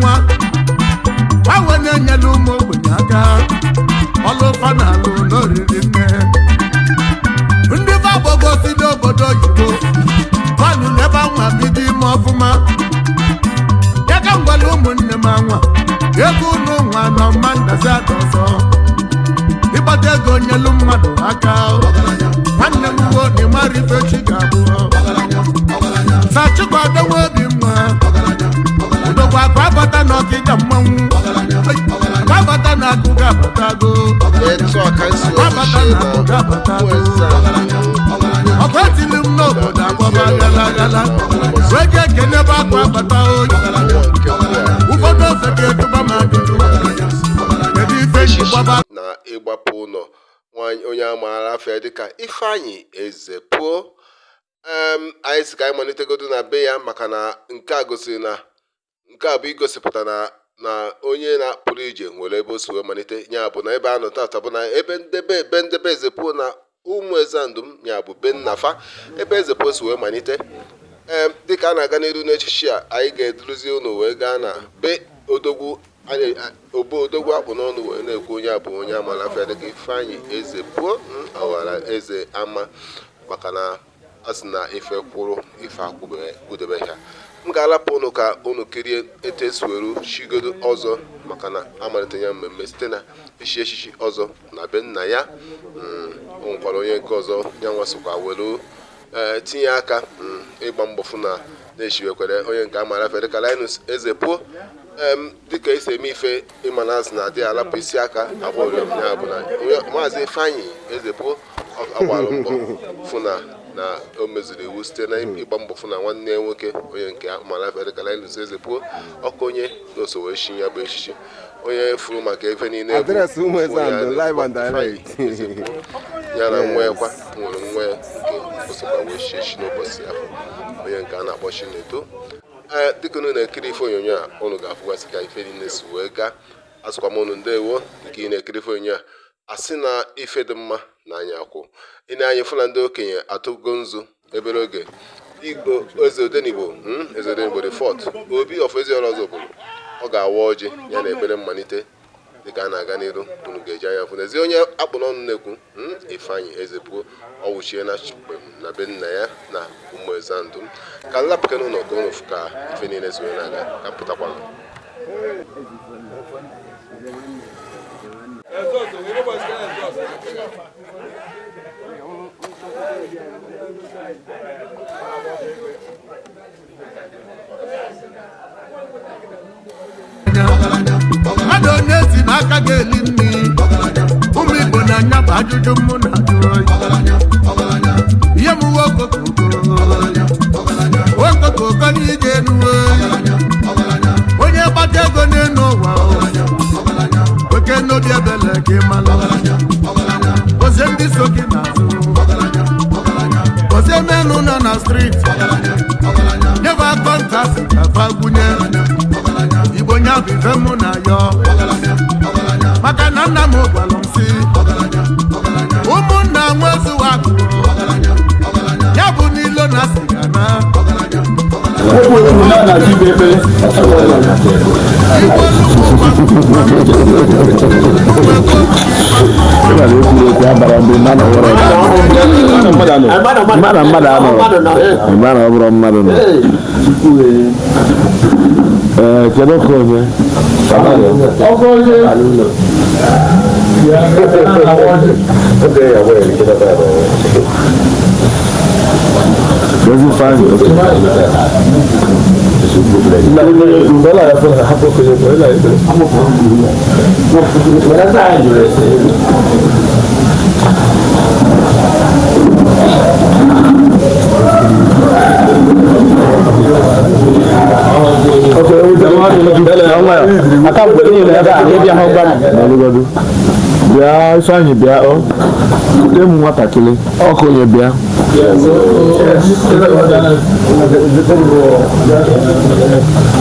nwa gbanwe na-enyela ụmụ ogbenye aka ọlụ fa na-alụ n'oriri nne ndị gbagbogo si n'obodo oyibo fanụ n'ebe anwa bido ime ọfụma ya ka m gwara ụmụnne m anwa ego unu nwa nọ mma ndazi ada ọzọ ịgbata ego nyelu mmadụ aka nwanne m uwe na ịmara ife chi ga-abụ sachikwadowe obi mma odogwu akụ abata na ọkịja mmanwụ akụ abata na akụ ga-abatago Etu a ka esi akụ abata na akụ ga-abatago ọkụ etili m n'obodo agbaba gala gala wee jee kenebe akụ abata oyi ụfọdụ ofe ga-eduba m ajụjụ kedu ife ji gbaba na ịgbapụ ụlọ nwanyị onye a maara afọ dịka Ifeanyị Ezepuo. Anyị si ka anyị malitegodu na be ya maka na nke a gosiri na nke a bụ igosipụta na na onye na-apụrụ ije nwere ebe o si wee malite. Ya bụ na ebe a nọ tata bụ na ebe ndebe ebe ndebe Ezepuo na ụmụ Ezandum, ya bụ be nnafa ebe Ezepuo si wee malite. Dịka a na-aga n'iru n'echichi a, anyị ga-eduruzi unu wee gaa na be odogwu obo odogwu akpụ n'ọnụ wee na-ekwu onye a bụ onye amara afọ dịka Ifeanyị Ezepuo ọwara eze ama maka na a sị na ife kwụrụ ife akwụdebe ha. M ga-alapụ unu ka unu kirie etu esi weru chigodo ọzọ maka na amalite ya mmemme site na echi echichi ọzọ na be nna ya. O nwekwara onye nke ọzọ ya nwa sokwa welu ee tinye aka ịgba mbọ fụ na na-echiwekwere onye nke amara afọ dịka Linus Ezepuo. Dịka esi eme ife ịma na azụ na-adị alapụ isi aka agba oriọm, ya bụ na maazị Ifeanyị Ezepuo agbara mbọ fụ na na o mezuru iwu site na ịgba mbọ fụ na nwanne ya nwoke onye nke amara afọ dịka Linus Ezepuo ọkụ onye na-eso wee chi ya bụ echichi onye furu maka ife niile bụ Address ụmụ onye a Ezandụ live and na-ekwu direct. Ifeanyị Ezepuo ya na nwa ya kwa nwere nwa ya nke o sokwa wee chi echi n'ụbọchị afọ onye nke a na-akpọ Chinedu. Ee, dịka unu na-ekiri ife onyonyo a, unu ga-afụgasị ka ife niile si wee gaa. Asịkwa m unu ndewo nke ị na-ekiri ife onyonyo a. Asị na ife dị mma na anya akwụ ị na-anya fụ na ndị okenye atụgo nzu ebere oge Igbo Eze Odenigbo, Eze Odenigbo the fourth Obi of Eziọra Ọzọbụlụ, ọ ga-awa ọjị ya na ekpere mmalite. Dịka a na-aga n'iru, unu ga-eji anya fụ n'ezi onye akpụ n'ọnụ na-ekwu, Ifeanyị Ezepuo ọ wụchie na chukpem na be nna ya na ụmụ Ezandụ. Ka nlapụke n'ụlọ ka unu fụ ka ife niile si wee na-aga ka m pụtakwanụ. Mmadụ onye si n'aka ga-eli nri ụmụ Igbo na-anya bụ ajụjụ mụ na ajụ ihe m uwe okokoko okokoko n'ije enuwe onye gbata ego n'elu ụwa oke n'obi ebele ka ị malụ gozie ndị so gị n'azụ gozie menụ nọ na street nyebe kọntaktị ka fa gwunye Igbo nya bụ ife mụ na yọ maka na nna m gwara m si ụmụnna nwezuwa akụ ya bụ n'ilo na siga na Ịma na ekwuru ekwu abara ndị mmadụ nwere mmadụ na mmadụ anọrọ ịma na ọ bụrụ mmadụ nọ. Ee, kedu ka onye Doesn't find it. N'ọlụgodu. Bịa Ifeanyị bịa ọ kute m nwatakịrị ọkụ onye bịa.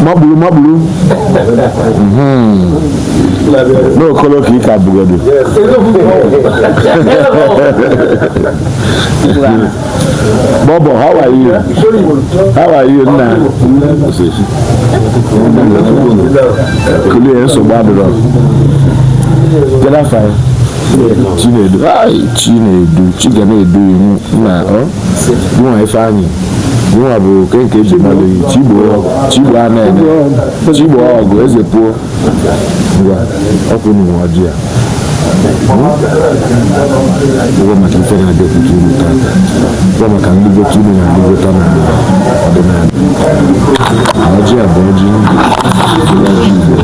Magburu magburu. N'okolo ka ị ka bugodu. Bobo, how are you? How are you nna? Kulie, nsogbu adịrọ. Kedu afa ya? Chinedu. Ai, Chinedu, Chi ga na-edu nna ọ gịnwa. Ifeanyị, gịnwa bụ nke nke eji mmadụ yi. Chigbo, Chigbo, a na-ene Chigbo ọgụ eze pụọ. Ngwa, ọkwụ nwe ọjị a ụgwọ maka ife na-abịakwute unu tata, ụgwọ maka nligote unu na-aligota na ọdịnala. Ọjị a bụ ọjị ndụ, bụrụ ọjị Igbo,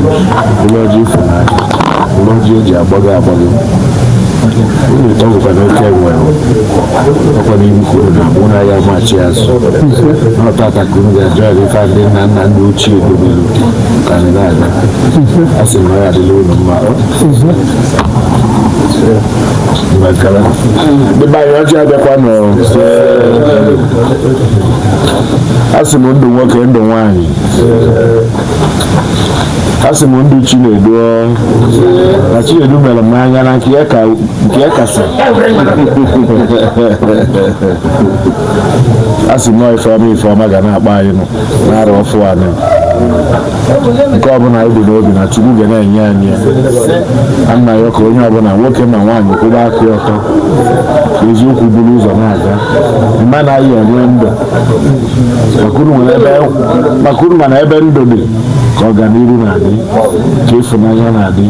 bụrụ ọjị ịfụnanya, bụrụ ọjị eji agbago agbago. Unu ụtọ bụkwa na oke enwe ọkwa n'ihu ka unu na-agba unu agha amachi azụ n'ọtata ka unu ga-ajụ anyị ife ndị nna nna ndị ochie dobelu ka anyị na-aga. A sị na ọ ya adịla unu mma. Makara ndị be anyị, ọjị abịakwa nọ. A sị m ndụ nwoke, ndụ nwaanyị. A sị m ndụ Chinedu na Chinedu mere m n'anya na nke ya ka nke ya kasị. A sị m nọọ ifeọma, ifeọma ga na-akpọ anyị nụ n'arọ ọfụ anyị. Nke ọbụla anyị dị n'obi na Chukwu ga na-enye anyị ya. Ana ya ka onye ọbụla, nwoke ma nwaanyị, kwụba aka ya ọtọ, ka eziokwu buru ụzọ na-aga. Mma na anyị enwe ndụ maka unu, mana ebe ndụ dị ka ọganihu na-adị, ka ịfụnanya na-adị,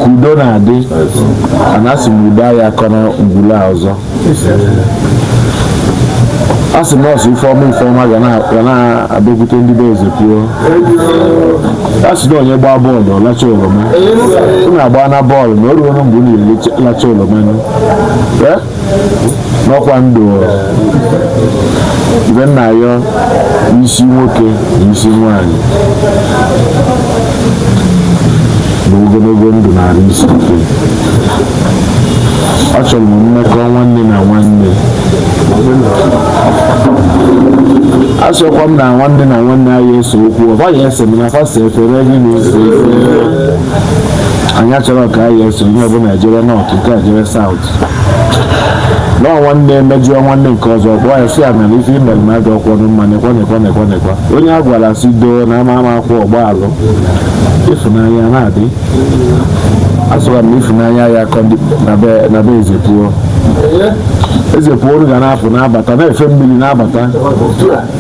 ka udo na-adị. Ana asị m udo anyị akọ na ngwulu a ọzọ. A sị nọọsụ ifeọma, ifeọma ga na-abịakwute ndị be eze kwuo. A sị na onye gbaa bọọlụ ọ lacha oroma. Unu agba na bọọlụ na o ruo mgbe unu lacha oroma nụ. N'ọkwa ndụ ibe nna ya, isi nwoke na isi nwaanyị na ogologo ndụ na-arụ isi ike. Achọrọ m mmekọ nwanne na nwanne. Asịkwa m na nwanne na nwanne anyị ese okwu, ọ baghị ese m na fasa efere gịnị anyị achọrọ ka anyị ese. Onye ọbụla ejere north, nke a jere south. Nọọ nwanne mejụọ nwanne nke ọzọ, kpọọ ya, si ya na ife imere na ajọ ọkwọnụ mma, nekwa nekwa nekwa nekwa. Onye a gwara si doo na ama ama akwụ ọgba alụ. Ịfụnanya na-adị. Asịkwa m na ịfụnanya ya akọ ndị na be eze pụọ. Eze pụọ, unu ga na-apụ na-abata, na-efe mmiri na-abata.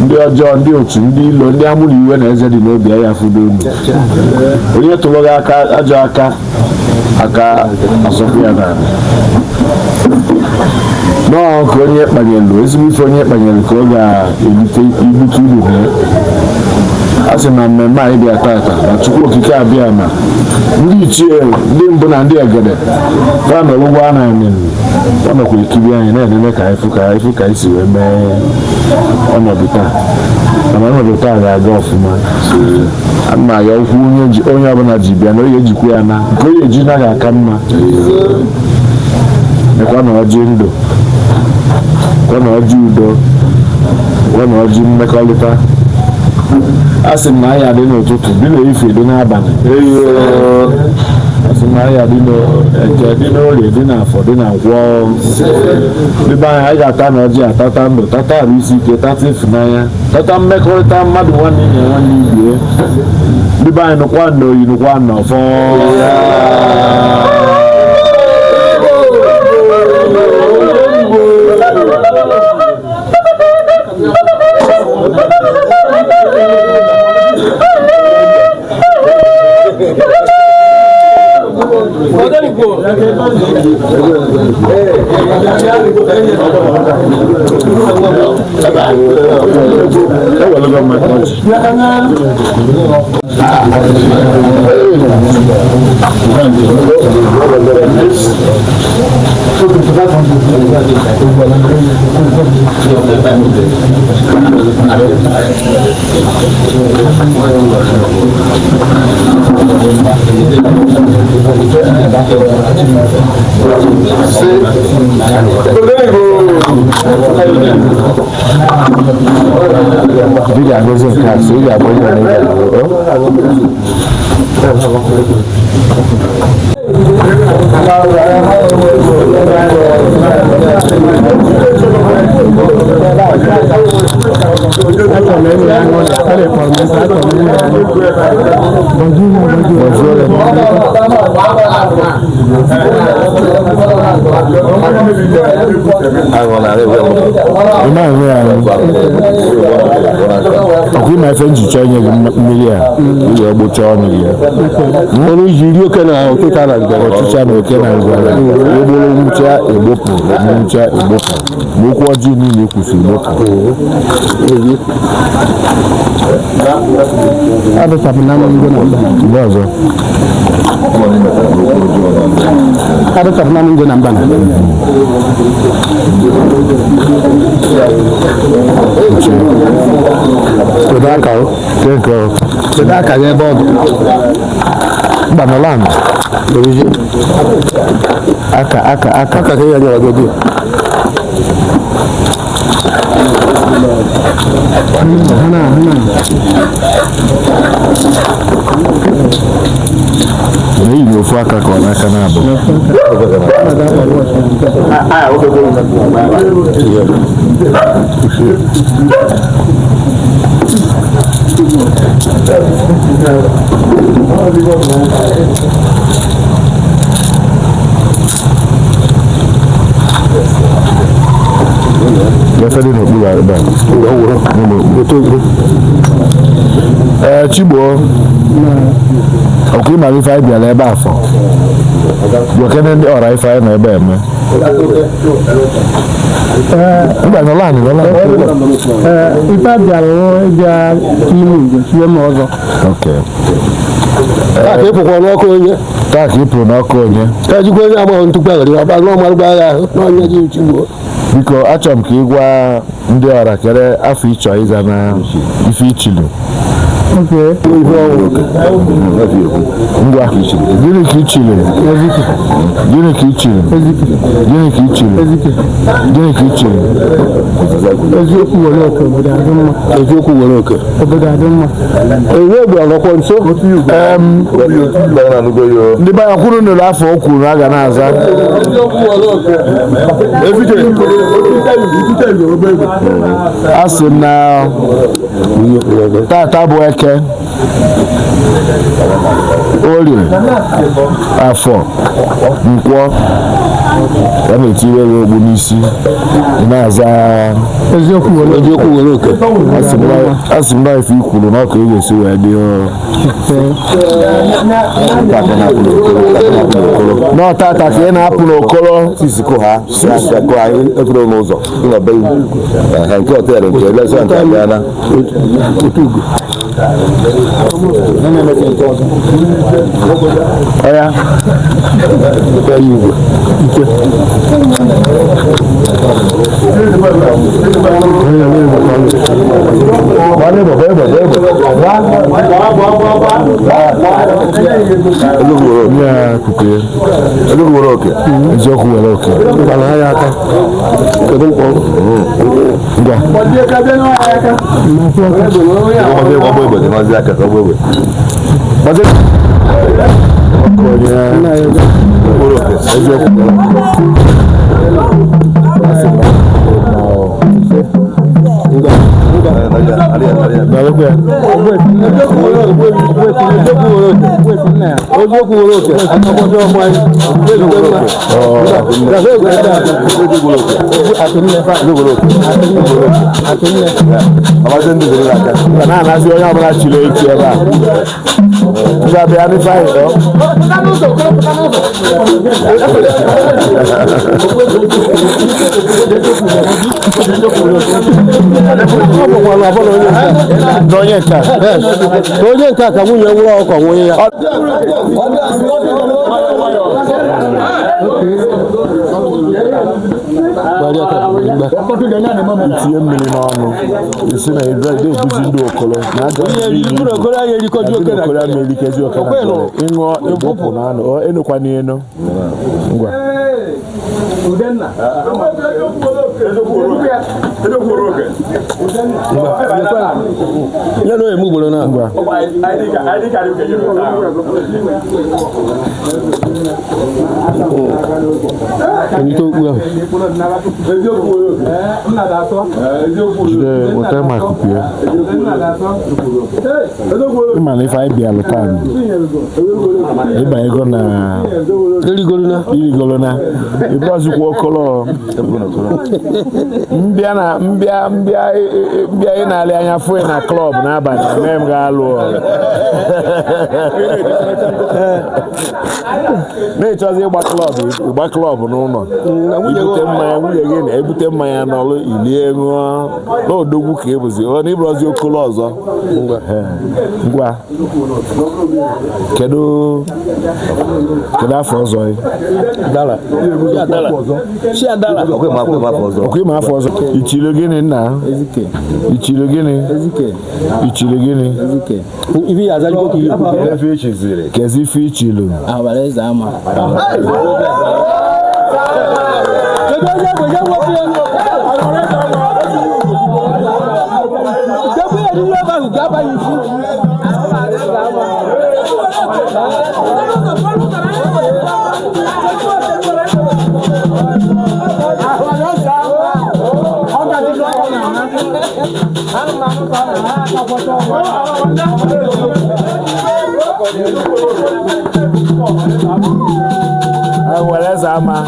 Ndị ọjọọ, ndị otu, ndị ilo, ndị amụrụ iwe na eze dị n'obi ya afụdo unu. Onye tụrụ gị aka ajọ aka aka ọzọkwa ya n'ala nọọ ka onye kpanyelu ezigbo ife, onye kpanyelu ka ọ ga-ebute ibute uru na ya. A sị na mmemme anyị bịa tata na Chukwu Okike abịa ma ndị ichie, ndị mbụ na ndị egede fa nọrụgwa na anyị, ọ nọkwa ekiri anyị na-enene ka anyị fụ ka anyị fụ ka anyị si wee mee ọnọdụ taa. Mana ọnọdụ taa ga-aga ọfụma. Ana ya okwu onye ji onye ọbụla ji bịa na onye ejikwa ya na nke onye eji na ga-aka mma. Nekwa na ọjị ndụ, kwa na ọjị udo, kwa na ọjị mmekọrịta. A sị m na anyị adị n'ụtụtụ, dị n'efife, dị n'abalị. A sị m na anyị adị n'eke, dị n'orie, dị n'afọ, dị na nkwọ. Ndị be anyị, anyị ga-ata na ọjị, atata ndụ, tata arụ isi ike, tata ịfụnanya, tata mmekọrịta mmadụ nwanne na nwanne ibie. Ndị be anyị, nụkwa na oyi, nụkwa na ọfọ. Ewelụgo m maka ọjị. Ị ga-agọzi nke a, so ị ga-agba ihe na ị ga-agụ. Achọrọ m ịnwe aṅụrị, akpịrị kpọrọ m nkụ, achọrọ m inwe aṅụrị. Gọzie ya, gọzie ya. Gọzie ya. Ị na-enwe ya aṅụ. Ọkwa ịma ife njicha inye gị mmiri a i wee gbụchaa ọnụ gị. Ọrụ iji rie oke na ọchịcha na ngwere. Ọchịcha na oke na ngwere. Egboro nwụcha egbopụ, nwụcha egbopụ. Ma okwu ọjọọ niile i kwụsị egbopụ. Adịchapụna m ngo na mba. Mgbe ọzọ. Adịchapụna m ngo na mba. Kedu aka o? Ke nke o? Kedu aka gị ebe ọ dị? Mba nọla ala. Aka aka aka. Aka ka ya nyere gị dị. Ha na ha na. Na-eyi ofu aka ka ọ n'aka na-abụ. Gafe dị n'okpuru ebe a. N'okpuru. Ee, Chigbo, ọkwa ịmara ife anyị bịara ebe a fọ. Gwakene ndị ọra ife anyị nọ ebe a eme. Mba, nọla anị, nọla anị. Ee, ife a bịara wụ ịbịa ime ugo chie m ọzọ. Okay. Taa ka ị pụkwa n'ọkụ onye. Taa ka ị pụrụ n'ọkụ onye. Ka ejikwa onye agbọghọ ntụkwa ghara ya, ọba n'ọmarụgba agha ahụ n'ọnya ji Chigbo. Biko, achọrọ m ka ị gwa ndị ọra kere afọ ịchọ ịza na ife ichilu. Okay. Ngwa, gịnị ka ichili? Gịnị ka ichili? Gịnị ka ichili? Gịnị ka ichili? Eziokwu were oke, obodo adị mma. Eziokwu were oke. Obodo adị mma. Onye bụ ọnọkwa nso. Ndị be anyị kwuru nụrụ afọ o kwuru a ga na-aza. A sị m na tata bụ eke, orie, afọ, nkwọ, ya na-etiwe ya okpu n'isi, ị na-aza. Eziokwu were oke. Eziokwu were oke. A sị m na ife i kwuru na ọka ị ga-esi wee dị o. Nọ tata ka ị na-apụ n'okolo. Sisiko ha ko ha efere n'ụzọ ịnọ be ha nke họteelụ nke restaurant abịala. Ọya. Gbaa egbe, gbaa egbe, gbaa egbe. Ya kuku ya. Eziokwu were oke. Eziokwu were oke. Gbara ya aka. Kedu mkpọ? Ngwa. Ọgbọ egbe dị n'ọzi aka ọgbọ egbe. Gbazie. Ọkụ onye. Were oke. Eziokwu were oke. Daalụkwa ya. Eziokwu were oke. Akọkọjọ ọmụ anyị. Ga na-anazi onye ọbụla chiri echi ebe a. Ngwa bịa n'ife anyị ọ. Ndị onye nke a. Ka onye nke a ka nwunye nwụrụ ọkọ nwunye ya. Tinye mmiri n'ọnụ. Isi na ebe ede ebuzi ndị okolo. Na ajọ mmiri na ibu. Okoro anyị erikọju Ndị oke na okolo ama erikezi oke na ngwere. Ịṅụọ ịgbụpụ na anụ. Ọ enukwa n'enu. Ngwa. Ya na emu ugboro na Ngwa. Onye okpu ahụ. Jide weta mic kwuo. Ịma na ife anyị bịalụ taa ịbanyego na Erigoro na irigolo na ịbụrụzikwa okolo mbịa na mbịa mbịa mbịa ị na-alị anya fụ na klọb n'abalị mee m ga-alụ na-ịchọzi ịgba klọb, ịgba klọb n'ụlọ, ibute mmanya nwunye gị na-ebute mmanya n'ọlụ, ilie ṅụọ n'odogwu ka ịbụzi ọ na ịbụrụzi okolo ọzọ. Ngwa, kedu kedu afọ ọzọ ị? Dala. Dala. Ọkwa ịma afọ ọzọ? Ichiri gịnị nna? Ichiri gịnị? Ichiri gịnị? Ife ya azaghị ka ihe. Kezi ife ichilu? Abalị ama. Kedu onye bụ ya wepụ ya? Kedu ya n'ihe ebe ahụ ga-abaghị isi? Were eze ama.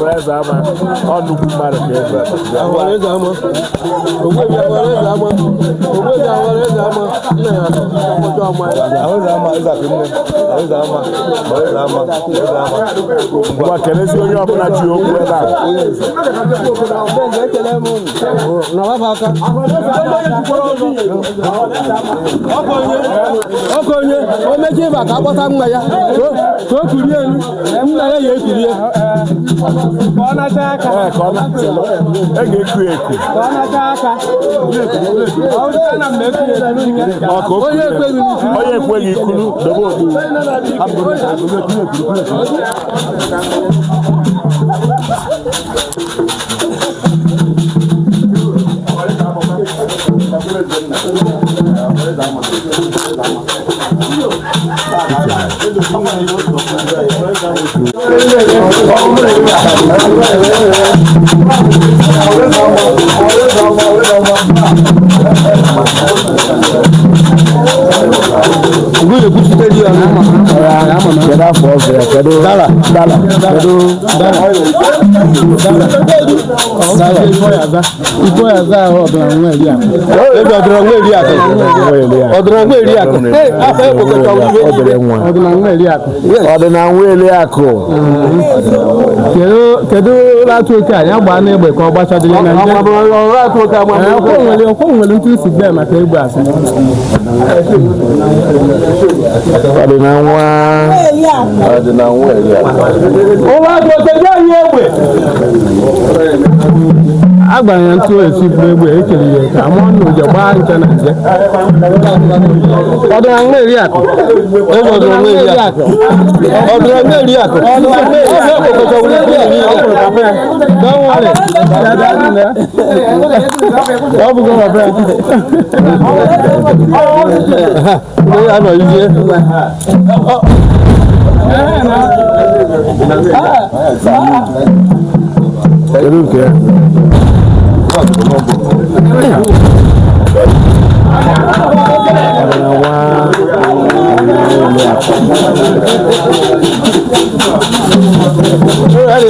Were eze ama. Ọ nnukwu mmadụ ka ebe. Abalị eze ama. Ogbebi abalị eze ama. Ogbebi abalị eze ama. Nna ya ọjọọ ama. Ngwa, kelezi onye ọbụla ji okwu ebe a. Ọkụ onye o mechie ịba ka akpọta nwa ya ka o kurie elu, nna ya ya ekurie. Ee, ka ọ na e ga-eku eku. Ọ ka o Onye ekweghị n'ikwu. Onye ekweghị ikulu dobe okpu. Kedu afọ ọzọ ya? Kedu dala dala kedu Dala. Ifo ya za ahụ ọdụra nwa eri akụ. Ebe ọdụra nwa eri akụ. Ọdụra nwa eri akụ. Ee, afọ ekpokọta iwe. Obere nwa. Ọdụra nwa eri akụ. Ọdịna nwa eli akụ. Kedu ụlọ atụ oke a ya gbaa n'egbe ka ọ gbachadịrị na nje? Ọkwọ nwere ntụ isi bee maka egbe asị. Ọdịna nwa. Ọdịna nwa eli akụ. Ụlọ atụ oke nye anyị egbe. A gbara ya ntụ esi bụ egbe ekere ya ka mụọ nna ụjọ gbaa nche na nje. Ọdụra nwa eri akụ. Ebe ọdụra nwa eri akụ. Ọdụra nwa eri akụ. Afọ ekpokọta iwe. Don't worry. Ọ bụgo papa ya. Ndị anọ izie. Kedu nke ya? Ọdịna nwa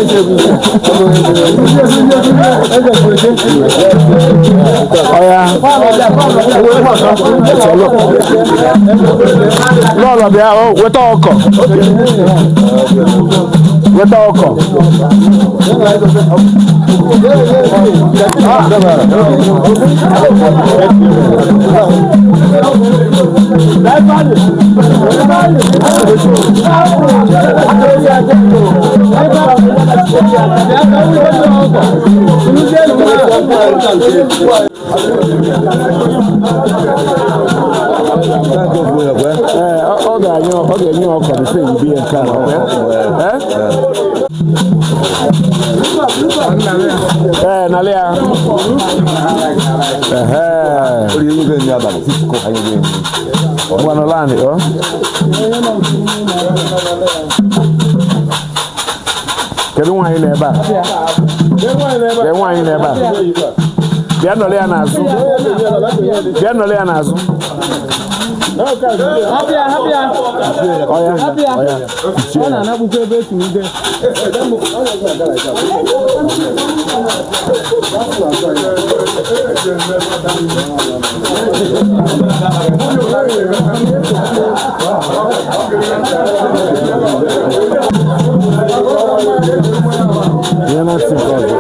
eli akụ. Ọya. Echelụ. Lọlọ bịa, o, weta ọkọ. Weta ọkọ. Ee, ọ ga-enye ọ ga-enye ọkọ before eyibe ya nke a ọkwa ya? Ee, nalị ya. Ehe. Ngwanụ lanị, ọ? Kedu nwaanyị nọ ebe a? Kedu nwaanyị nọ ebe a? Bịa nọrọ ya n'azụ. Bịa nọrọ ya n'azụ. Hapịa, hapịa. Ọya, Hapịa. ọya. Ọ na-anakpukwa ebe esi ude. Ihe na-atị nke ọzọ.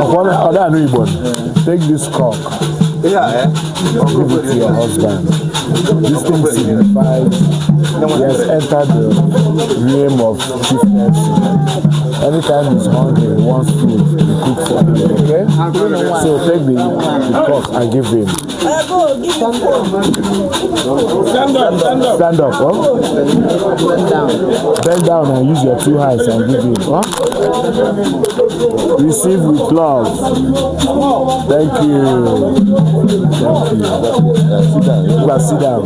Ọkwa ọ da anụ Igbo. Take this cock. Give it to your husband. This thing signifies he has entered the realm of chieftaincy. Anytime he's hungry, he wants food, you cook for him, okay? So take the cock and give him. Stand up, huh? Bend down and use your two hands and give him, huh? Receive with love. Thank you. Thank you. Sit down.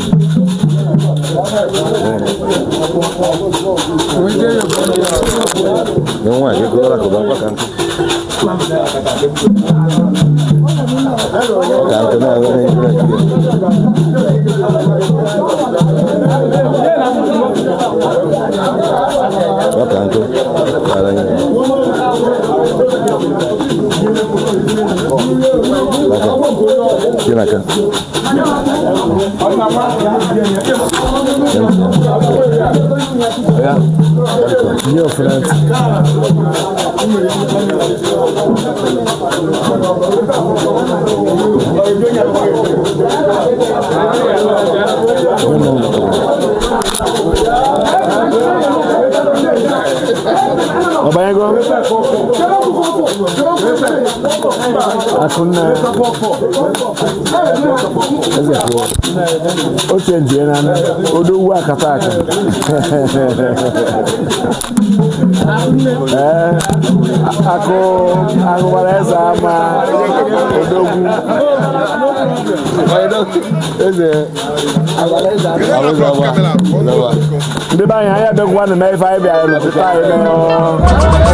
You sit down. Nye friend. Ọbanyego? Akụnna eze pụọ. O chenjie na odogwu akata aka. Ee, akụ agụwara eze ama odogwu. Eze. Ndị be anyị anyị abịagwa na ife anyị bịara rụpụta anyị mere.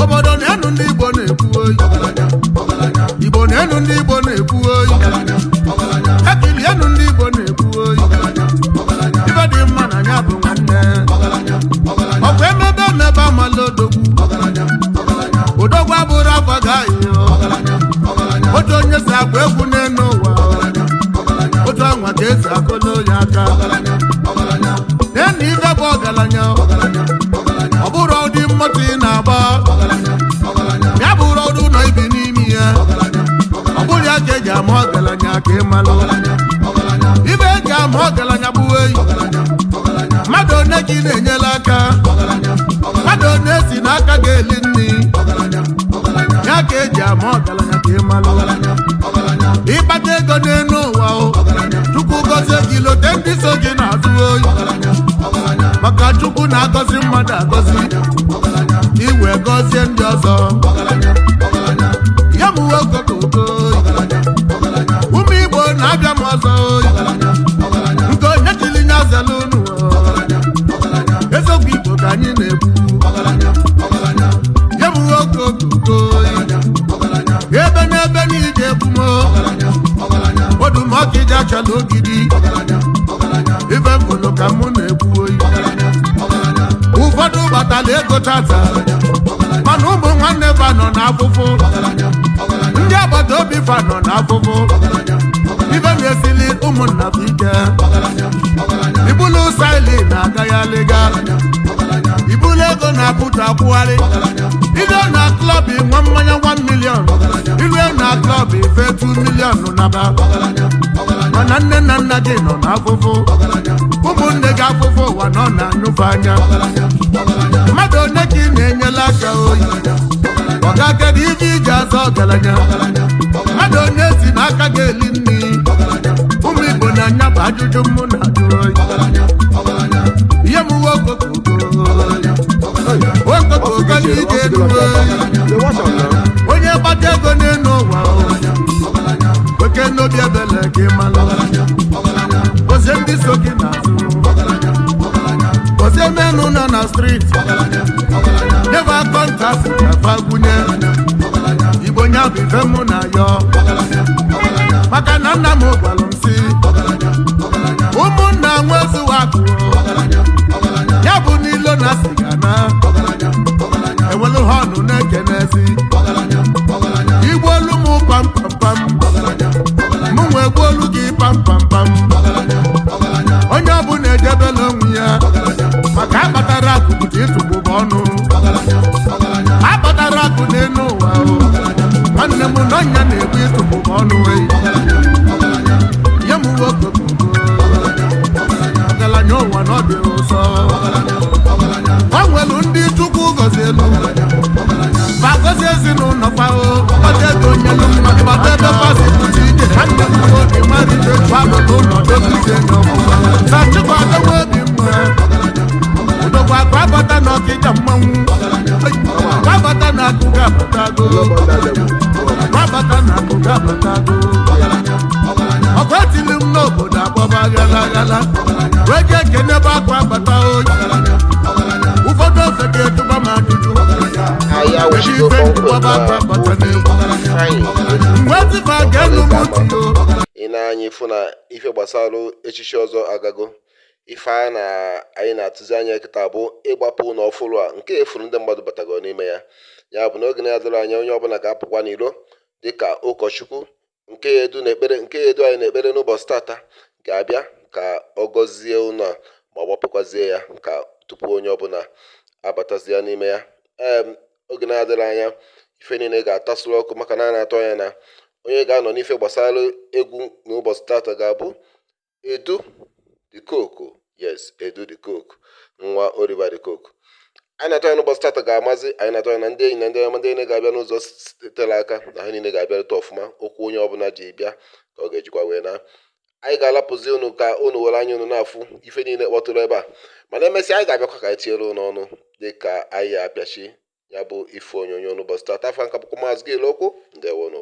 Obodo na-enu ndị Igbo na-ekwu oyi. Igbo na-enu ndị Igbo na-ekwu oyi. Ekilienu ndị Igbo na-ekwu oyi. Ife dị mma na ya bụ nwanne. Ọkwa emebe emebe amala odogwu. Odogwu abụrụ afọ gaghị. Otu onye si agba egwu n'elu ụwa. Otu anwa ka esi akụlụ ya aka. Nenu ife bụ ọgaranya. Ọ bụrụ ụdị mmoto ị na-agba. Ya bụrụ ọdụ ụlọ ibi n'ime ya. Ọ bụrụ ya ka eji ama ọgaranya ka ị malụ. Ibe eji ama ọgaranya bụ eyi. Mmadụ one ka ị na-enyela aka. Mmadụ one si n'aka ga-eli nri. Ya ka eji ama ọgaranya ka ị malụ. Ịkpata ego n'elu ụwa o. Chukwu gọzie gị lote ndị so gị na-azụ oyi. Maka Chukwu na-agọzi mmadụ agọzi. Iwe gọzie ndị ọzọ. Ya bụ nwoke ka udo. Ụmụ Igbo na-abịa m ọzọ. Nke onye chiri nya zelu unu. Eziokwu Igbo ka anyị na-ekwu. na-achala ogidi. Ife mfụlụ ka mụ na-ekwu oyi. Ụfọdụ gbatala ego tata, mana ụmụ nwanne fa nọ n'afụfụ, ndị agbata obi fa nọ n'afụfụ. Ife na-esili ụmụnna fa ike. Ibulu saili na-agaghalịga, ibulu ego na-apụta akwụgharị. Ile na club nwa mmanya 1 million, ilue na club ife 2 million naba. Mana nne na nna gị nọ n'afụfụ, ụmụnne gị afụfụ ụwa nọ na-anyụfe anya. Mmadụ one ka ị na-enyela aka oyi? Ọga, kedu ife iji azọ ọgaranya? Mmadụ onye si n'aka gị eli nri? Ụmụ Igbo na-anya bụ ajụjụ mụ na-ajụ oyi. Ihe m uwe okokoko okokoko n'ije elu oyi. Onye gbata ego n'elu ụwa, oke n'obi ebele gị malụ. Gozie ndị so gị n'azụ, gozie menụ nọ na street, nyebe contact ka fa gwunye. Igbo, nya bụ ife mụ na yọ, maka na nna m gwalụ m si ụmụnna nwezuwa akụ ya bụ n'ilo na siga na ewelu họnụ na-ekenezi igbu olu m pampampam, mụ nwee gbuo olu gị pampampam. Onye ọbụla ejebela onwe ya, maka akpatara akụ bụta ịtụgbụba ọnụ. Akpatara akụ n'elu ụwa o, nwanne m, n'ọnya na-egbu ịtụgbụba ọnụ eyi. Nye m nwoke ọgaranya ụwa na ọ dị ụsọ. O nwelu ndị Chukwu gọzielu, fa gọzie ezinụlọ fa o kpata ego nyelu mmadụ, gbata ebe fasi pụta ije. Nwanne m nwoke marite alụlụ ụlọ dozizie n'ọfụma na Chukwu adọgwa obi mma. Udokwa akụ abata na ọkịja mmanwụ akụ abata na akụ ga-abatago, akụ abata na akụ ga-abatago. Ọkụ etili m n'obodo agbaba ghala ghala wee jee kenebe akụ abata oyi. Ụfọdụ ofe ga-etụba m ajụjụ. Anyị awụchigo Kedu ife kpọmkwem njikwa na akụ abata obi n'egwu? Ifeanyị Ezu. Mgbe tifa ga-enu m ntị o. Ị na-anya ịfụ na ife gbasara echichi ọzọ agago. Ife a na anyị na-atụzi anya kịta bụ ịgbapụ ụlọ ọfụrụ a nke efuru ndị mmadụ batagoro n'ime ya. Ya bụ na oge na-adịrị anya, onye ọbụla ga-apụkwa n'iro, dịka ụkọchukwu nke ya edu n'ekpere, nke ya edu anyị n'ekpere n'ụbọchị tata ga-abịa ka ọ gọzie ụlọ a ma gbapụkwazie ya ka tupu onye ọbụla abatazie n'ime ya. Oge na-adịrị anya, ife niile ga-atasụrụ ọkụ, maka na a na-atụ anya na onye ga-anọ n'ife gbasara egwu n'ụbọchị tata ga-abụ Edu the Coke. Yes, Edu the Coke, nwa Oliver the Coke. Anyị na-atụ anya n'ụbọchị tata ga-amazi. Anyị na-atụ anya na ndị enyi na ndị ọma, ndị niile ga-abịa n'ụzọ tere aka, na ha niile ga-abịarute ọfụma. Okwu onye ọbụla ji bịa ka ọ ga-ejikwa wee na anyị ga-alapụzi unu ka unu were anya unu na-afụ ife niile kpọtụrụ ebe a. Mana emesịa, anyị ga-abịakwa ka anyị tinyere unu ọnụ dịka anyị apịachi ya bụ ife onyonyo n'ụbọchị tata. Afa nka bụkwa Maazị Gil Okwu. Ndewonụ.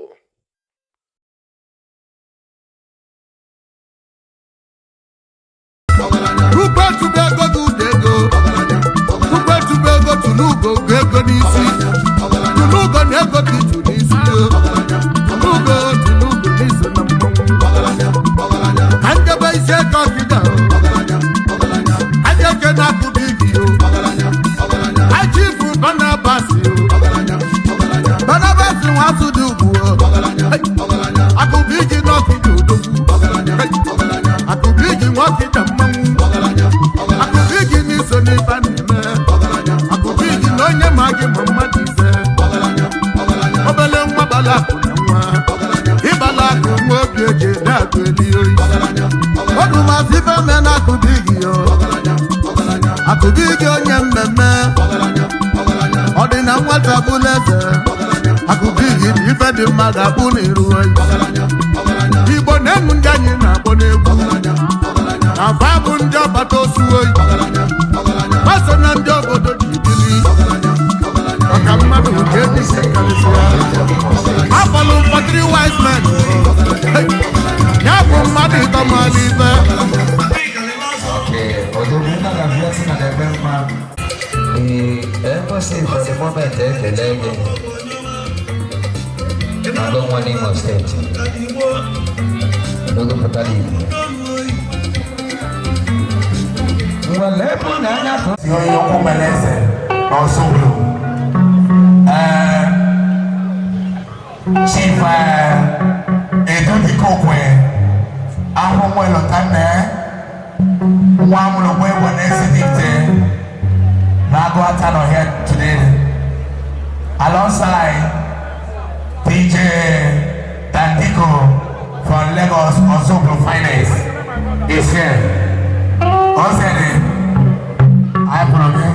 Tupu etube ego gị ụda ego, tupu etube ego tụlụ ugo go ego n'isi, tụlụ ugo na ego dị tụ n'isi o. Tụlụ ugo, tụlụ ugo n'iso na mmanwụ. Ka njebe isi eke ọkịda o, aja eke na-akụba igi o, achifu Barnabas o, Barnabas nwa asụ dị ugwu o, akụba igi n'ọkịda odogwu, akụba igi nwa ọkịda mmanwụ, akụba igi n'iso n'ife a na-eme, akụba igi na onye ma gị ma mmadụ ise. Obele nwa gbala akụ na nwa ịgbala akụ nwa obi eji ede akụ eli oyi. Ọdụmasị ife me na akụba igi yo, akụba igi onye mmemme ọ dị na nwata bụla eze. Akụba igi na ife dị mma ga-abụ n'iru oyi. Igbo na-enu ndị anyị na-akpọ n'egwu na fa bụ ndị ọgbata osu oyi, gbaso na ndị obodo ji bili maka mmadụ nke eji karịsịa. Akpọlụ mkpọtịrị wise men. Hey! Ya bụ mmadụ ịtọ mara ife. Okay, odogwu nna na bịa na ebe mma. Ee, ekwesịghị for the moment ekele gị. Agụ nwa n'Imo Steeti. Odogwu pụtara igwe. Ngwa lepụ n'anya ka si onye okwu mere eze n'Ọsụbụlụ. Ee, Chief Edudikokwe Ahụnwelọta nne nwa amụrụ egbe na-esi n'Agụata nọ here today alongside DJ Dandiko from Lagos, Ozubulu Finance is here. Ọ sịrị anyị pụrụ gị.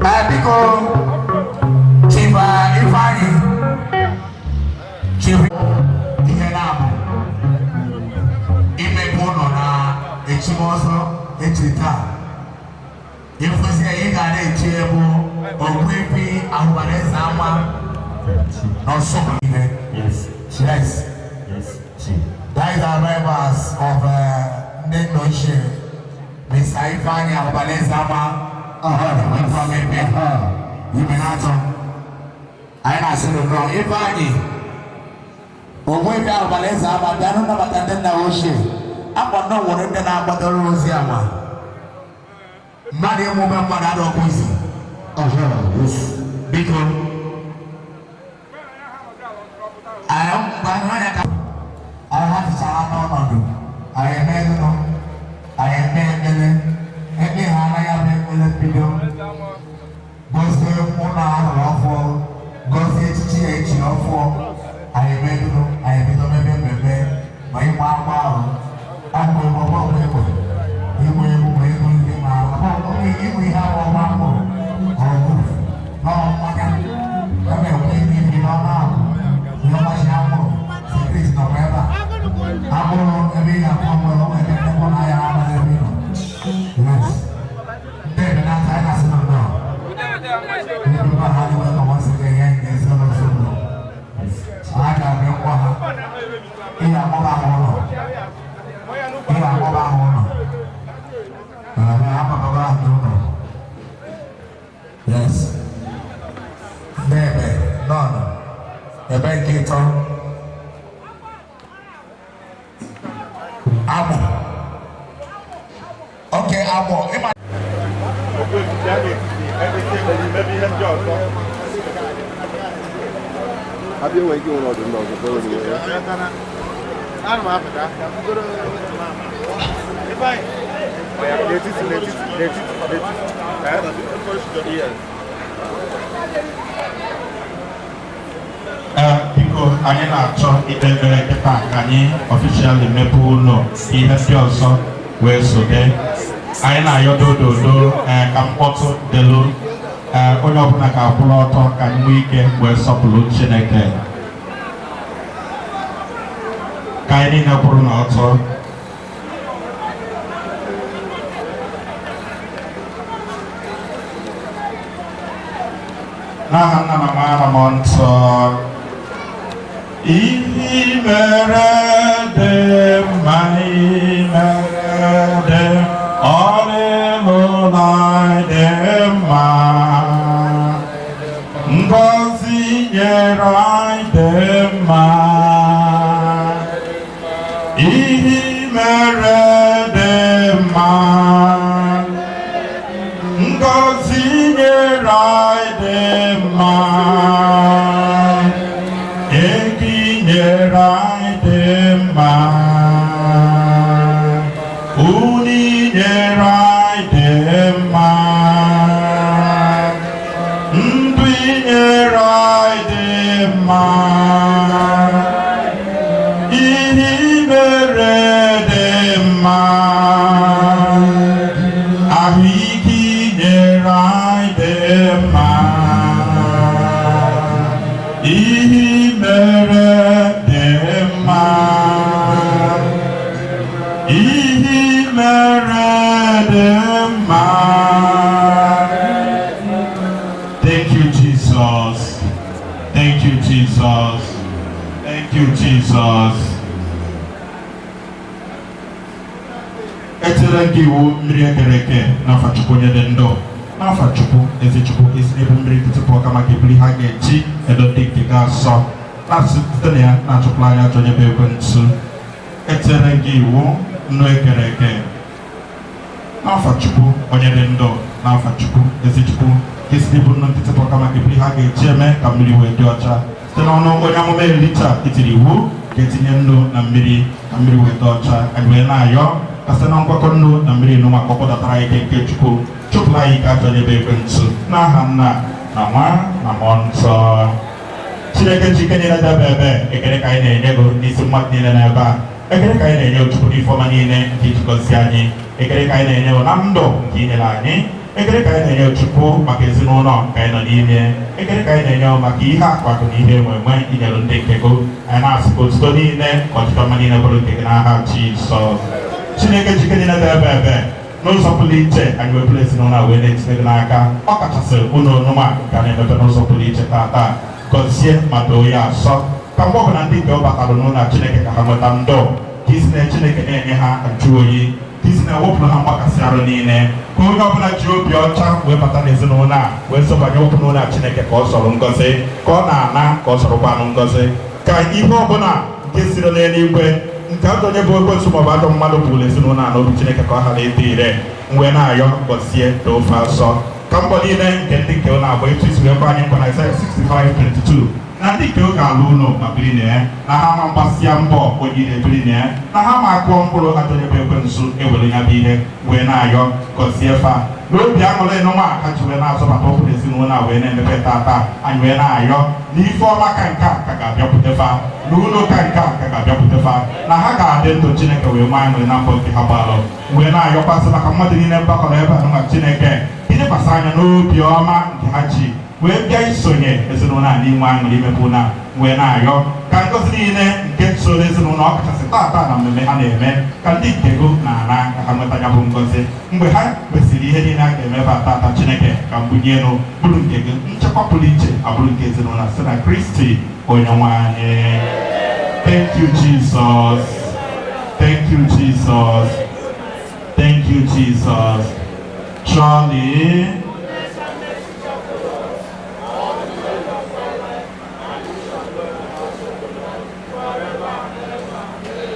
Ee, biko, Chief Ifeanyi, Chief ihe na-abụ imepe ụlọ na echimọzọ echiri taa ịfụzi ya, ị ga na-echi ebu Ogbuefi Ahụbara Ama n'Ọsụbụlụ ihe. Yes. That is the arrivals of ndị nna ochie Mr. Ifeanyi Ahụbara Ama from ebe ime na-atọ anyị na-asị nnọọ. Ifeanyi Ogbuefi Ahụbara Ama, bịanụ nnabata ndị nna ochie. Akwa nnọọ nwere ndị na-agbadoro ozi ama mmadụ emume mmadụ adọkwa isi. Biko, anyị mgbe anyị anya ka anyị hapụchara n'ọnọdụ anyị eme ego, anyị eme ekpere, ekpe ha anaghị abụ ekpere mbido, gozie ụlọ arụrụ ọfụọ, gozie echichi ya echi ọfụọ. Anyị eme ego, anyị ebido mebe mmemme ma ịgba agba ahụ ọgwụ egbe, ọgwụ egbe, ịgba egwu ma ego ndị ma ịgba ihe ahụ ọgba mkpụrụ ọgwụ n'ọ mmanya ebe enwe ike n'ọnụ ahụ ihe ọgbachi anwụrụ security nọkwa ebe a abụrụ ebe ị ga-akpọ nwere ọnwa ebe ndekọ na ya amaghị ebe ị nọ. Yes, ndị ebe na-ata anyị na-asị nọ nnọọ ndị ebe ha dị welcome once again here in ezinụlọ Ozubulu. Ha ga-abịa ngwa ha ị ga-akpọba ha ụlọ, ị ga-akpọba ha ụlọ. Ha akpọbago ha n'ụlọ. Yes, ndị ebe nọ ebe nke ịtọ agbụ oke agbụ ịma. Ogbuefi a n'etiti ebe mebe ihe ndị ọzọ. Abịa enweghị ike nwere ọdụ ndị ọzọ kwere onwe ya. Ana m apụta. N'etiti, n'etiti, n'etiti, n'etiti. Yes. Ee, biko, anyị na-achọ ikpe ekpere kịta ka anyị officially mepee ụlọ, ihe ndị ọzọ wee sote. Anyị na-ayọ dododo, ee, ka mkpọtụ delu, ee, onye ọbụla ka akwụrụ ọtọ ka anyị nwee ike wee sọpụrụ Chineke. Ka anyị niile kwụrụ n'ọtọ. N'aha Nna na Nwa na Mmụọ Nsọ. Ihe mere dị mma, mere dị ọlịlụla dị mma, ngọzi nyere anyị dị mma. Ihe mere dị mma, ngọzi nyere anyị dị mma, ego i nyere anyị dị mma, unu nyere anyị dị mma, ndụ i nyere anyị dị mma. Ihe i mere dị mma, ahụike i nyere anyị dị mma. Ihe i mere dị mma, ihe i mere dị mma. Thank you, Jesus. Thank you, Jesus. Thank you, Jesus. Etere gị iwu mmiri ekere eke n'afa Chukwu onye dị ndụ, n'afa Chukwu ezi Chukwu esi n'ebu mmiri tupu ọka maka ebuli ha ga-eji edo ndị nke ga asọ na site na ya na-achụpụrụ anya ajọ onye bụ ekwensu. Etere gị iwu nnu ekere eke n'afa Chukwu onye dị ndụ, n'afa Chukwu ezi Chukwu ka esi bụ nnu nkịtị bụ kama ka ebiri ha ga-eji eme ka mmiri wee dị ọcha site n'ọnụ onye amụma Elija itiri iwu ka etinye nnu na mmiri ka mmiri wee dị ọcha. Anyị wee na-ayọ ka site na ngwakọ nnu na mmiri nụ maka ọ kpọdatara anyị ike nke Chukwu, chụpụrụ anyị ike ajọ ebe ekwensu, n'aha Nna na Nwa na Mmụọ Nsọ. Chineke ji ike niile debe ebe, ekele ka anyị na-enye gị n'isi mmadụ niile n'ebe a. Ekele ka anyị na-enye Chukwu n'ife ọma niile nke iji gọzie anyị. Ekele ka anyị na-enye na ndụ nke inyere anyị. Ekele ka anyị na-enye Chukwu maka ezinụlọ nke anyị nọ n'ime. Ekele ka anyị na-enye maka ihe akụ na ihe enwe enwe inyere ndị nke gị. Anyị na-asị ka otuto niile ka ọchịchọ mma niile bụrụ nke gị n'aha Jizọs. Chineke ji ike niile debe ebe, n'ụzọ pụrụ iche anyị wepụrụ ezinụlọ a wee na-etinye gị n'aka, ọ kachasị ụlọ onuma nke a na-emepe n'ụzọ pụrụ iche tata. Gọzie ma doo ya asọ, ka mgbe ọbụla ndị nke ọ batara n'ụlọ Chineke ka ha nweta ndụ, ka isi na Chineke na-enye ha njụ oyi, ka isi na-ewepụrụ ha mgbakasị arụ niile, ka onye ọbụla ji obi ọcha wee bata n'ezinụlọ a wee zọbanye ụkwụ n'ụlọ a Chineke ka ọ sọrọ ngọzi, ka ọ na-ana ka ọ sọrọkwanụ ngọzi, ka ihe ọbụla nke siri n'eluigwe nke ajọ onye bụ ekwensu maọbụ ajọ mmadụ bụrụ ezinụlọ a n'obi Chineke ka ọ ghara ịdị ire. Wee na-ayọ gọzie doo ofe asọ, ka mbọ niile nke ndị nke ụlọ agba etu isi wee gwa anyị nkwa na Isaiah 65:22 na ndị nke oge ala ụlọ ma biri na ya, na ha ma mgbasịa mbọ onye na-ebiri na ya, na ha ma akụọ mkpụrụ ajọ onye bụ ekwensu ewere ya bụ ihe. Wee na-ayọ gọzie fa n'obi aṅụrị nụma ka ji wee na-azọbata ụkwụ n'ezinụlọ a wee na-emepe tata. Anyị wee na-ayọ na ife ọma ka nke a ka ga-abịakwute fa, na ụlọ ka nke a ka ga-abịakwute fa, na ha ga-adị ndụ Chineke wee nwee aṅụrị na mbọ nke ha gbalụ. Wee na-ayọkwasị maka mmadụ niile mgbakọrọ ebe a nụma Chineke ilekwasị anya n'obi ọma nke ha ji wee bịa isonye ezinụlọ a n'inwe aṅụrị imepe ụlọ a. Wee na-ayọ ka ngọzi niile nke soro ezinụlọ ọ kachasị tata na mmemme ha na-eme, ka ndị nke go na-ana ka ha nweta ya bụ ngọzi mgbe ha kwesịrị ihe niile a ga-emeba tata. Chineke, ka mbunye elu bụrụ nke gị, nchekwa pụrụ iche abụrụ nke ezinụlọ site na Kristi onye nwe anyị. Thank you, Jesus. Thank you, Jesus. Thank you, Jesus. Surely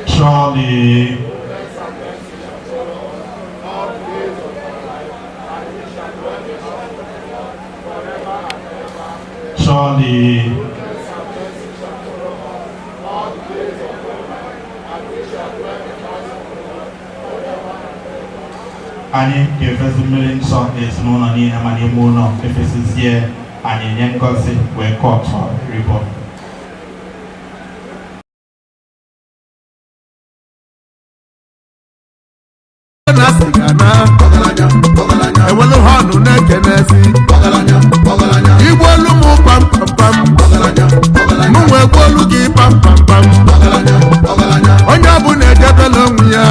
surely surely anyị ga-efesi mmiri nsọ n'ezinụlọ niile ma n'ime ụlọ efesizie, anyị enye ngọzi wee cut ribbon. Na sịga na ewelu họnụ na-ekenezi igbu olu m pam pam pam, mụ nwee gbuolu olu gị pam pam pam. Onye ọbụla ejebela onwe ya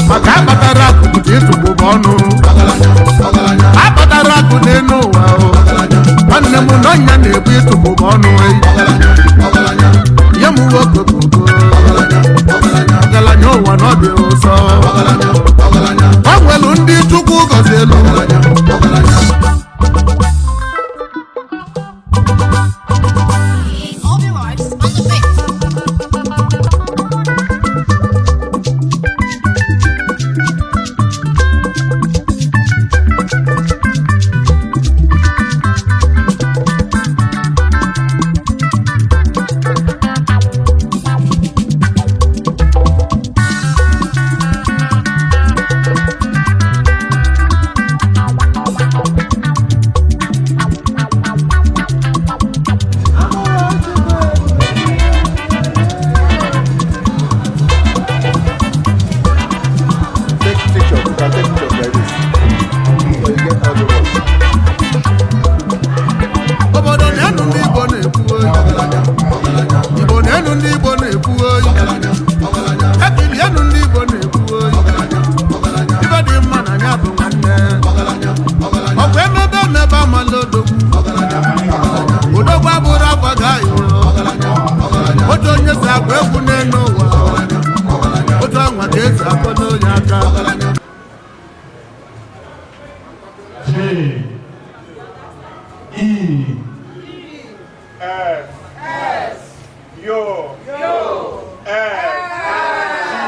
maka akpatara akụ bụ ịtụgbụ ọnụ akpatara akụ n'elu ụwa o. Nwanne m na ọnya na-ebu ịtụgbụ ọnụ eyi nye m nwoke koko ọgaranya ụwa na ọ dị ụsọ. O nwelu ndị Chukwu gọzielu. Obi Vibes on the beat. Take picture. You can take pictures like this. So you get all the ones. Obodo na-enu ndị Igbo na-ekwu oyi, Igbo na-enu ndị Igbo na-ekwu oyi, ebilienu ndị Igbo na-ekwu oyi. Ibe dị mma na ya bụ nwanne ọkwa emebe emebe amala odogwu. Odogwu abụrụ afọ gaghị otu onye si agba egwu n'elu ụwa, otu anwa ka esi akwado onye aka. J E S S U S G.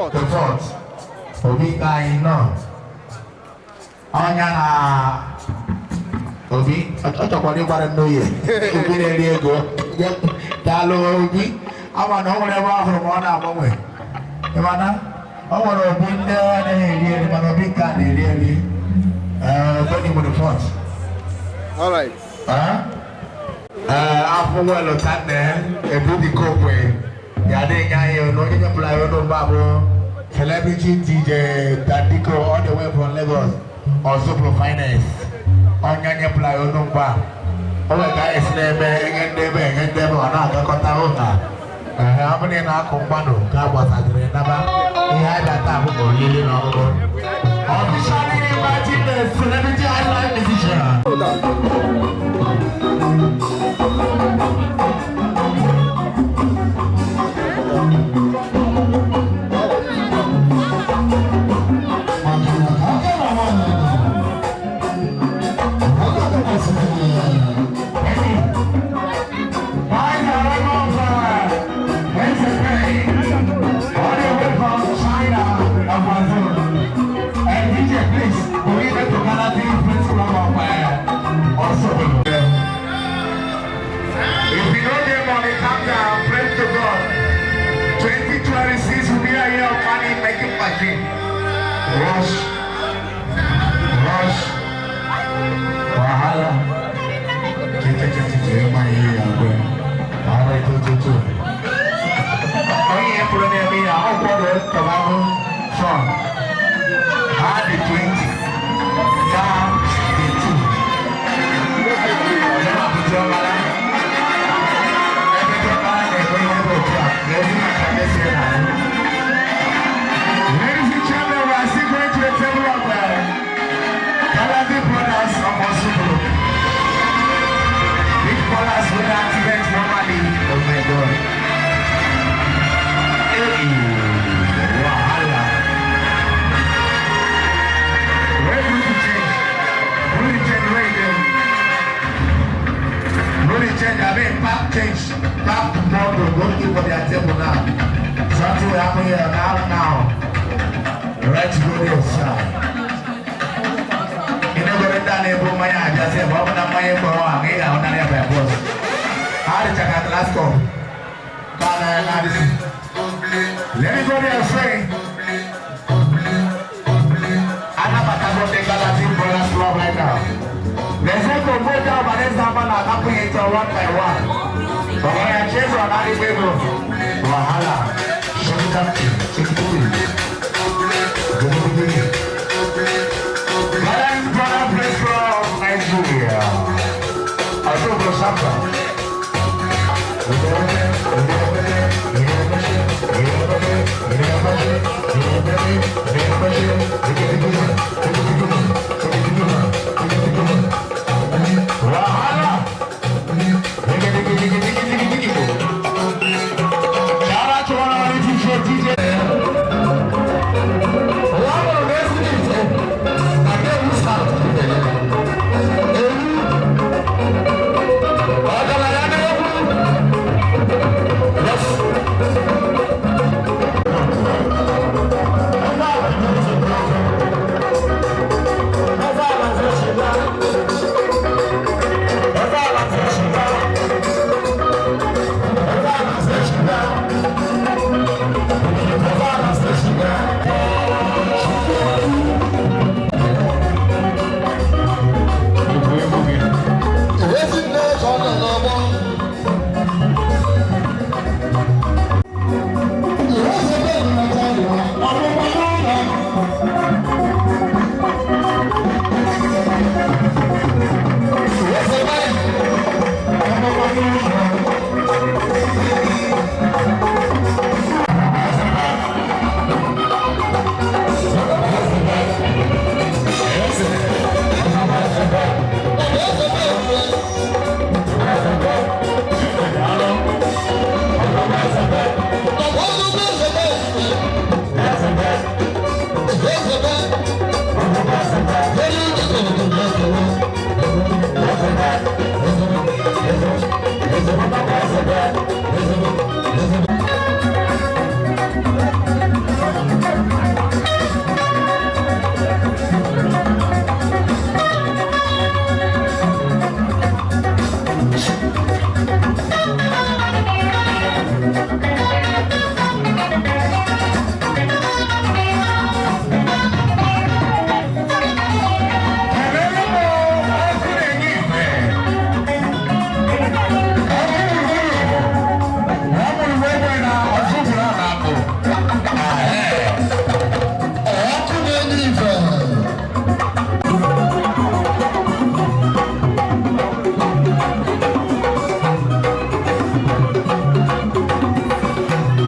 The fourth. Obi ka anyị nọ. Ọnya na Obi, ọ chọkwara ịgbara m n'oye. Obi na-eri ego. Daalụ Obi. Ama na o nwere ebe ọhụrụ ma ọ na-agbanwe. Ị ma na o nwere obi ndị anaghị eri eri mana obi nke a na-eri eri. Tony bụ the fourth. All right. Afọ welu tanne ebu dị kokwe. Ya dị nya ya no onye nyepụla ya ọnụ mgba bụ celebrity DJ Dadiko all the way from Lagos, Osopro Finance. Onye nyepụla ya ọnụ mgba. O nwere ka esi na-eme ihe ndebe ọ na-agakọta ụka. Ọ bụrụ na ị na-akụ mmadụ ka agbasaziri naba ihe anyị bịa taa bụ oriri na ọṅụṅụ. Officially inviting the celebrity highlife musician. If you don't get money, calm down, pray to God. 2026 will be a year of money making machine. Rush, rush, wahala. Onye pụrụ na-eme ya, ọ kwado tobacco song. Had the 20, down the 2. Ladies and gentlemen, we are still going to the table of Galaxy Brothers of Osopro. Big brothers will activate normally. Oh my God. Hey, wahala. Where do you change? Who do you change? Where do you change? I mean, pap change. Pap tomorrow. Go keep for their table now. Something will happen here now. Let's go there, sir. You know, go down there, bro. My I just say, "Open up my door, I'm here. I'm not here by boss." How did you last call? Let me go there and say, Anabata Galaxy Brothers Club right now. Let's go go down by this number now, happen it one by one. But when I change on Ali Bebo, Wahala, Galaxy Brothers Club, Nigeria. Asugo Samba. Wahala. Shout out to one of our DJ.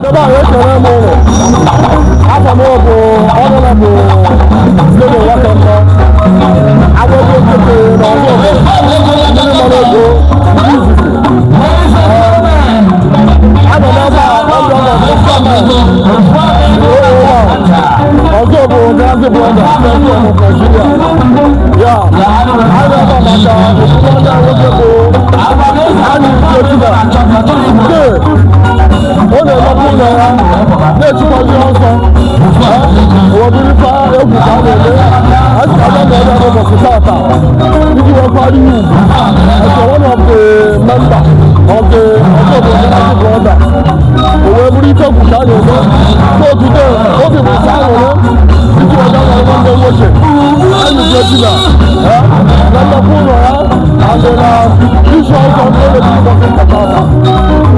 Ebe a ekele m ụlọ afọ m bụ ọnụla bụ Steve Nwakemma agwagwo nkịtị na ọzọ ndị mara ego ndị izizi anọ n'ebe a ọzọ ọzọ bụ Galaxy Brothers of Nigeria ya anọ ebe a maka omume onye nwoke bụ anyị Josina nke ọ na-emepụ ụlọ ya na-echikwazi ọsọ owebirifa egwu ka a na-eme a sị ka a na-eme n'ụbọchị tata iji wee kwari ya ugwu as one of the member of the Ọzọbụ Galaxy Brothers o wee bụrụ ife egwu ka a na-eme. So today obi bụ sọ aṅụrị iji wee gaa nwere nwanne nwoke anyị Josina na mmepe ụlọ ya and na isu ọsọ ndị na-ebi ụbọchị tata.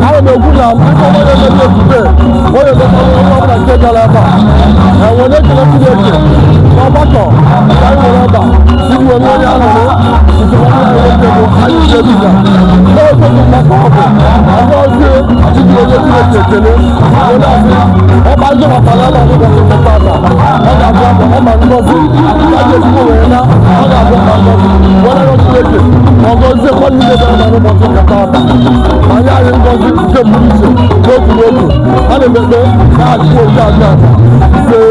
Ana m ekwu na ife ọma na-emete today ọ na-emete onye ọbụla nke gara ebe a enwere ekele Chineke n'ọgbakọ ka anyị nwere ebe a iji wee nwee onye aṅụrị nke nwanne anyị nwoke bụ anyị Josina na-ekwesị mgbakọ ọ bụ agọzie iji wee nye Chineke ekele wee na-asị ọkpa nzọbatara ebe a n'ụbọchị nke tata ọ ga-abụ abụ ọma ngọzi ka a ga-ezigbo wee na ọ ga-abụ ọma ngọzi wee na-arịọ Chineke ma ọ gọzie mmadụ niile bịara ebe a n'ụbọchị nke tata ma nye anyị ngọzi nke pụrụ iche n'otu n'otu a na-emekpe na-achịkwa oke aja aja ise.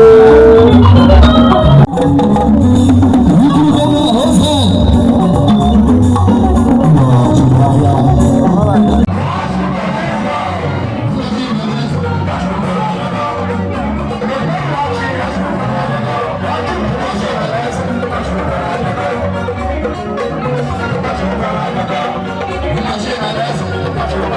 Thank you.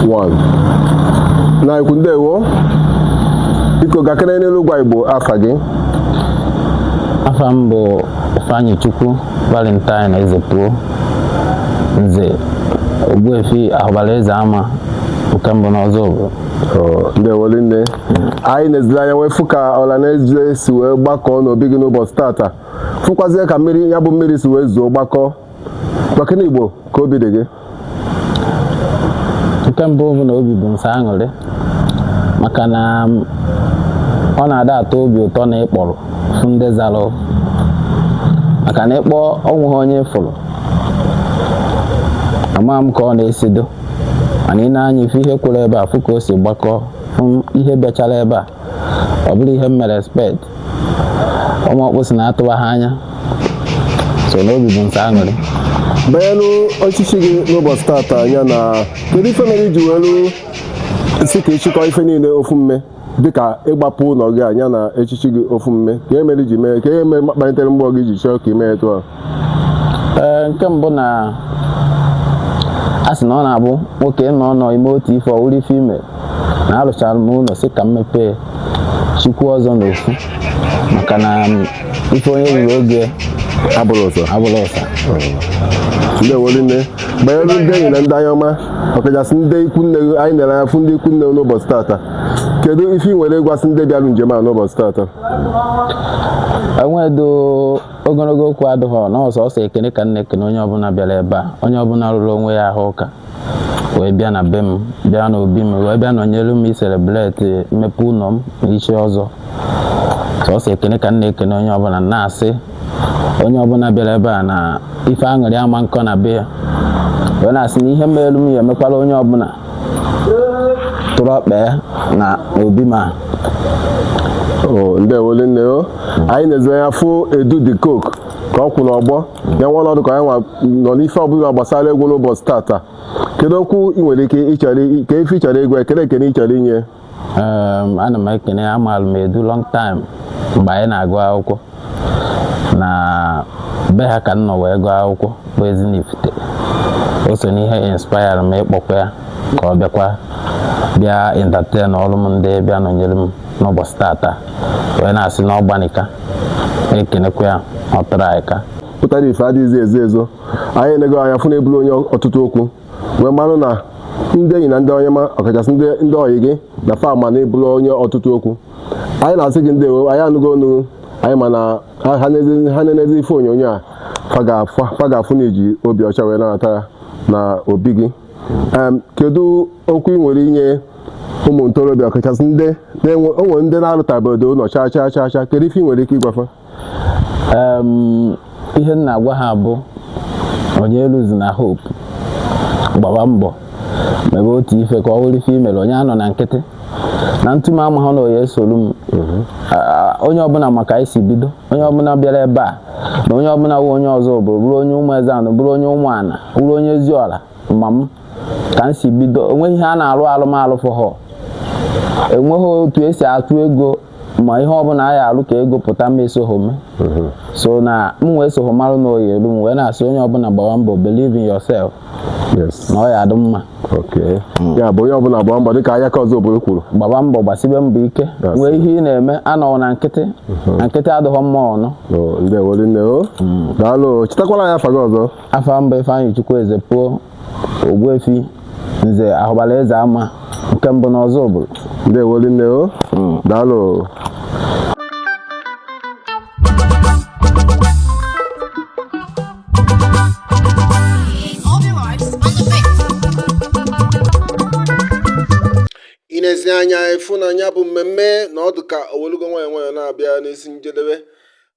One. Na ikwu, ndewo. Biko, gakere n'elu gwa Igbo afa gị. Afa m bụ Ifeanyị Chukwu Valentine Ezepuo, Nze Ogbuefi Ahụbara Eze Ama nke mbụ n'ọzọ obodo. Ndewo nne. Anyị na-ezile anya wee fụ ka ọlanaeze si wee gbakọọ n'obi gị n'ụbọchị tata, fụkwazie ka mmiri ya bụ mmiri si wee zuo gbakọọ. Gwakene Igbo ka obi dị gị. Nke mbụ bụ na obi bụ nsọ aṅụrị, maka na ọ na-ada atọ obi ụtọ na ịkpọrọ fụ ndị zara, maka na ịkpọ onweghị onye fụrụ ama m ka ọ na-esido. Mana ị na-anya ife ihe kwuru ebe a, fụ ka o si gbakọọ, fụ ihe bịachara ebe a, ọ bụrụ ihe m mere expect. Ụmụọkpụ si na atụwa ha anya so n'obi bụ nsọ aṅụrị. Banyelu ọchịchị gị n'ụbọchị tata ya, na kedu ife mere iji welu si ka ịchịkọ ife niile ofu mme, dịka ịgbapụ ụlọ gị anya na echichi gị ofu mme, ka e mere iji mee, ka e mere kpalitere mmụọ gị iji chọọ ka ị mee etu a? Ee, nke mbụ na a sị na ọ na-abụ nwoke nọ nọ ime otu ife ọwụrụ ife ime na arụchara m ụlọ, sị ka m mepee chukwu ọzọ n'ofu, maka na ife onye ruru oge abụrụ ụzọ abụrụ ụsa. Ndewo nne. Banyere ndị enyi na ndị anya ọma, ọkachasị ndị ikwu nne gị, anyị nere anya fụ ndị ikwu nne gị n'ụbọchị tata. Kedu ife ị nwere ịgwasị ndị bịara njem a n'ụbọchị tata? Enwedo ogologo okwu adịghị na ọsọ ọsọ. Ekene ka m na-ekene onye ọbụla bịara ebe a, onye ọbụla rụrụ onwe ya ahụ ụka wee bịa na be m, bịa n'obi m, wee bịa nọnyere m i celebrate mmepe ụlọ m na ichi ọzọ. Sọsọ ekene ka m na-ekene onye ọbụla, na-asị onye ọbụla bịara ebe a na ife aṅụrị ama nkọ na be ya, wee na-asị na ihe meelu m ya emekwala onye ọbụla tụrụ ọkpa ya na obi ma. O ndewo nne. O anyị na-ezi anya fụ Edu the Coke ka ọ kwụ n'ọgbọ ya nwa ọnọdụ ka anyị nwa nọ n'ife ọbụla gbasara egwu n'ụbọchị tata. Kedu okwu ị nwere ike ịchọrọ, ka ife ị chọrọ ịgwa, ekele ekene ị chọrọ inye? Ana m ekene. Amaala m Edu long time, mgbe anyị na-agụ akwụkwọ na be ha ka m nọ wee gụọ akwụkwọ bụ Ezinifite. O so n'ihe inspire m ịkpọkwa ya ka ọ bịakwa bịa entertain ọrụ m, ndị bịa nọnyere m n'ụbọchị tata, wee na-asị na ọgbanika na-ekenekwa ya, ọ tụrụ anyị ka Pụtara ife adịghịzi ezo ezo. Anyị enego anya fụ na eburu onye ọtụtụ okwu wee marụ na ndị enyi na ndị onye ma, ọkachasị ndị ọyị gị na fama na eburu onye ọtụtụ okwu. Anyị na-asị gị ndewo. Anyị anụgo onu anyị, ma na ha na-enezi ife onyonyo a, fa ga-afụ na iji obi ọcha wee nabata ya na obi gị. Kedu okwu ị nwere inye ụmụ ntorobịa, ọkachasị ndị na-enwe onwe ndị na-arụtabedo ụlọ chaa chaa chaa chaa? Kedu ife ị nwere ike ịgwafa? Ihe m na-agwa ha bụ onye eluzi na hope, gbaba mbọ mebe otu ife ka ọ bụrụ ife imere onye anọ na nkịtị na ntụm amahụ na onye esolu m. Onye ọbụla maka anyị si bido, onye ọbụla bịara ebe a na onye ọbụla wụ onye ọzọ bụ bụrụ onye ụmụ eze anụ, bụrụ onye ụmụ ana, bụrụ onye ezi ọra ma m ka m si bido. Onweghị ihe a na-arụ alụmalụ fọhọ, enweghị otu esi atụ ego, ma ihe ọbụla a ya arụ ka ego pụta ma esogho m so na m wee sogho marụ na oyi elu m, wee na-asị onye ọbụla gbawa mbọ, believe in yourself na ọ ya adị mma. Okay, ya bụ onye ọbụla gbaa mbọ dịka anya ka ọzọ obodo kwuru. Gbaba mbọ, gbasibe mbọ ike, nwee ihe ị na-eme, anọghị na nkịtị, na nkịtị adịghọ mma ọnụ. O, ndewo nne. O daalụ. Chetakwala anyị afa gị ọzọ. Afa mbụ Ifeanyị Chukwu Ezepuo, Ogbuefi Nze Ahụbara Eze Ama nke mbụ n'ọzọ obodo. Ndewo nne. O daalụ. Obi Vibes on the beat. Ị na-ezi N'ezi anya ịfụ na ya bụ mmemme na ọdụ ka owelugo nwayọ nwayọ na-abịa n'isi njedebe.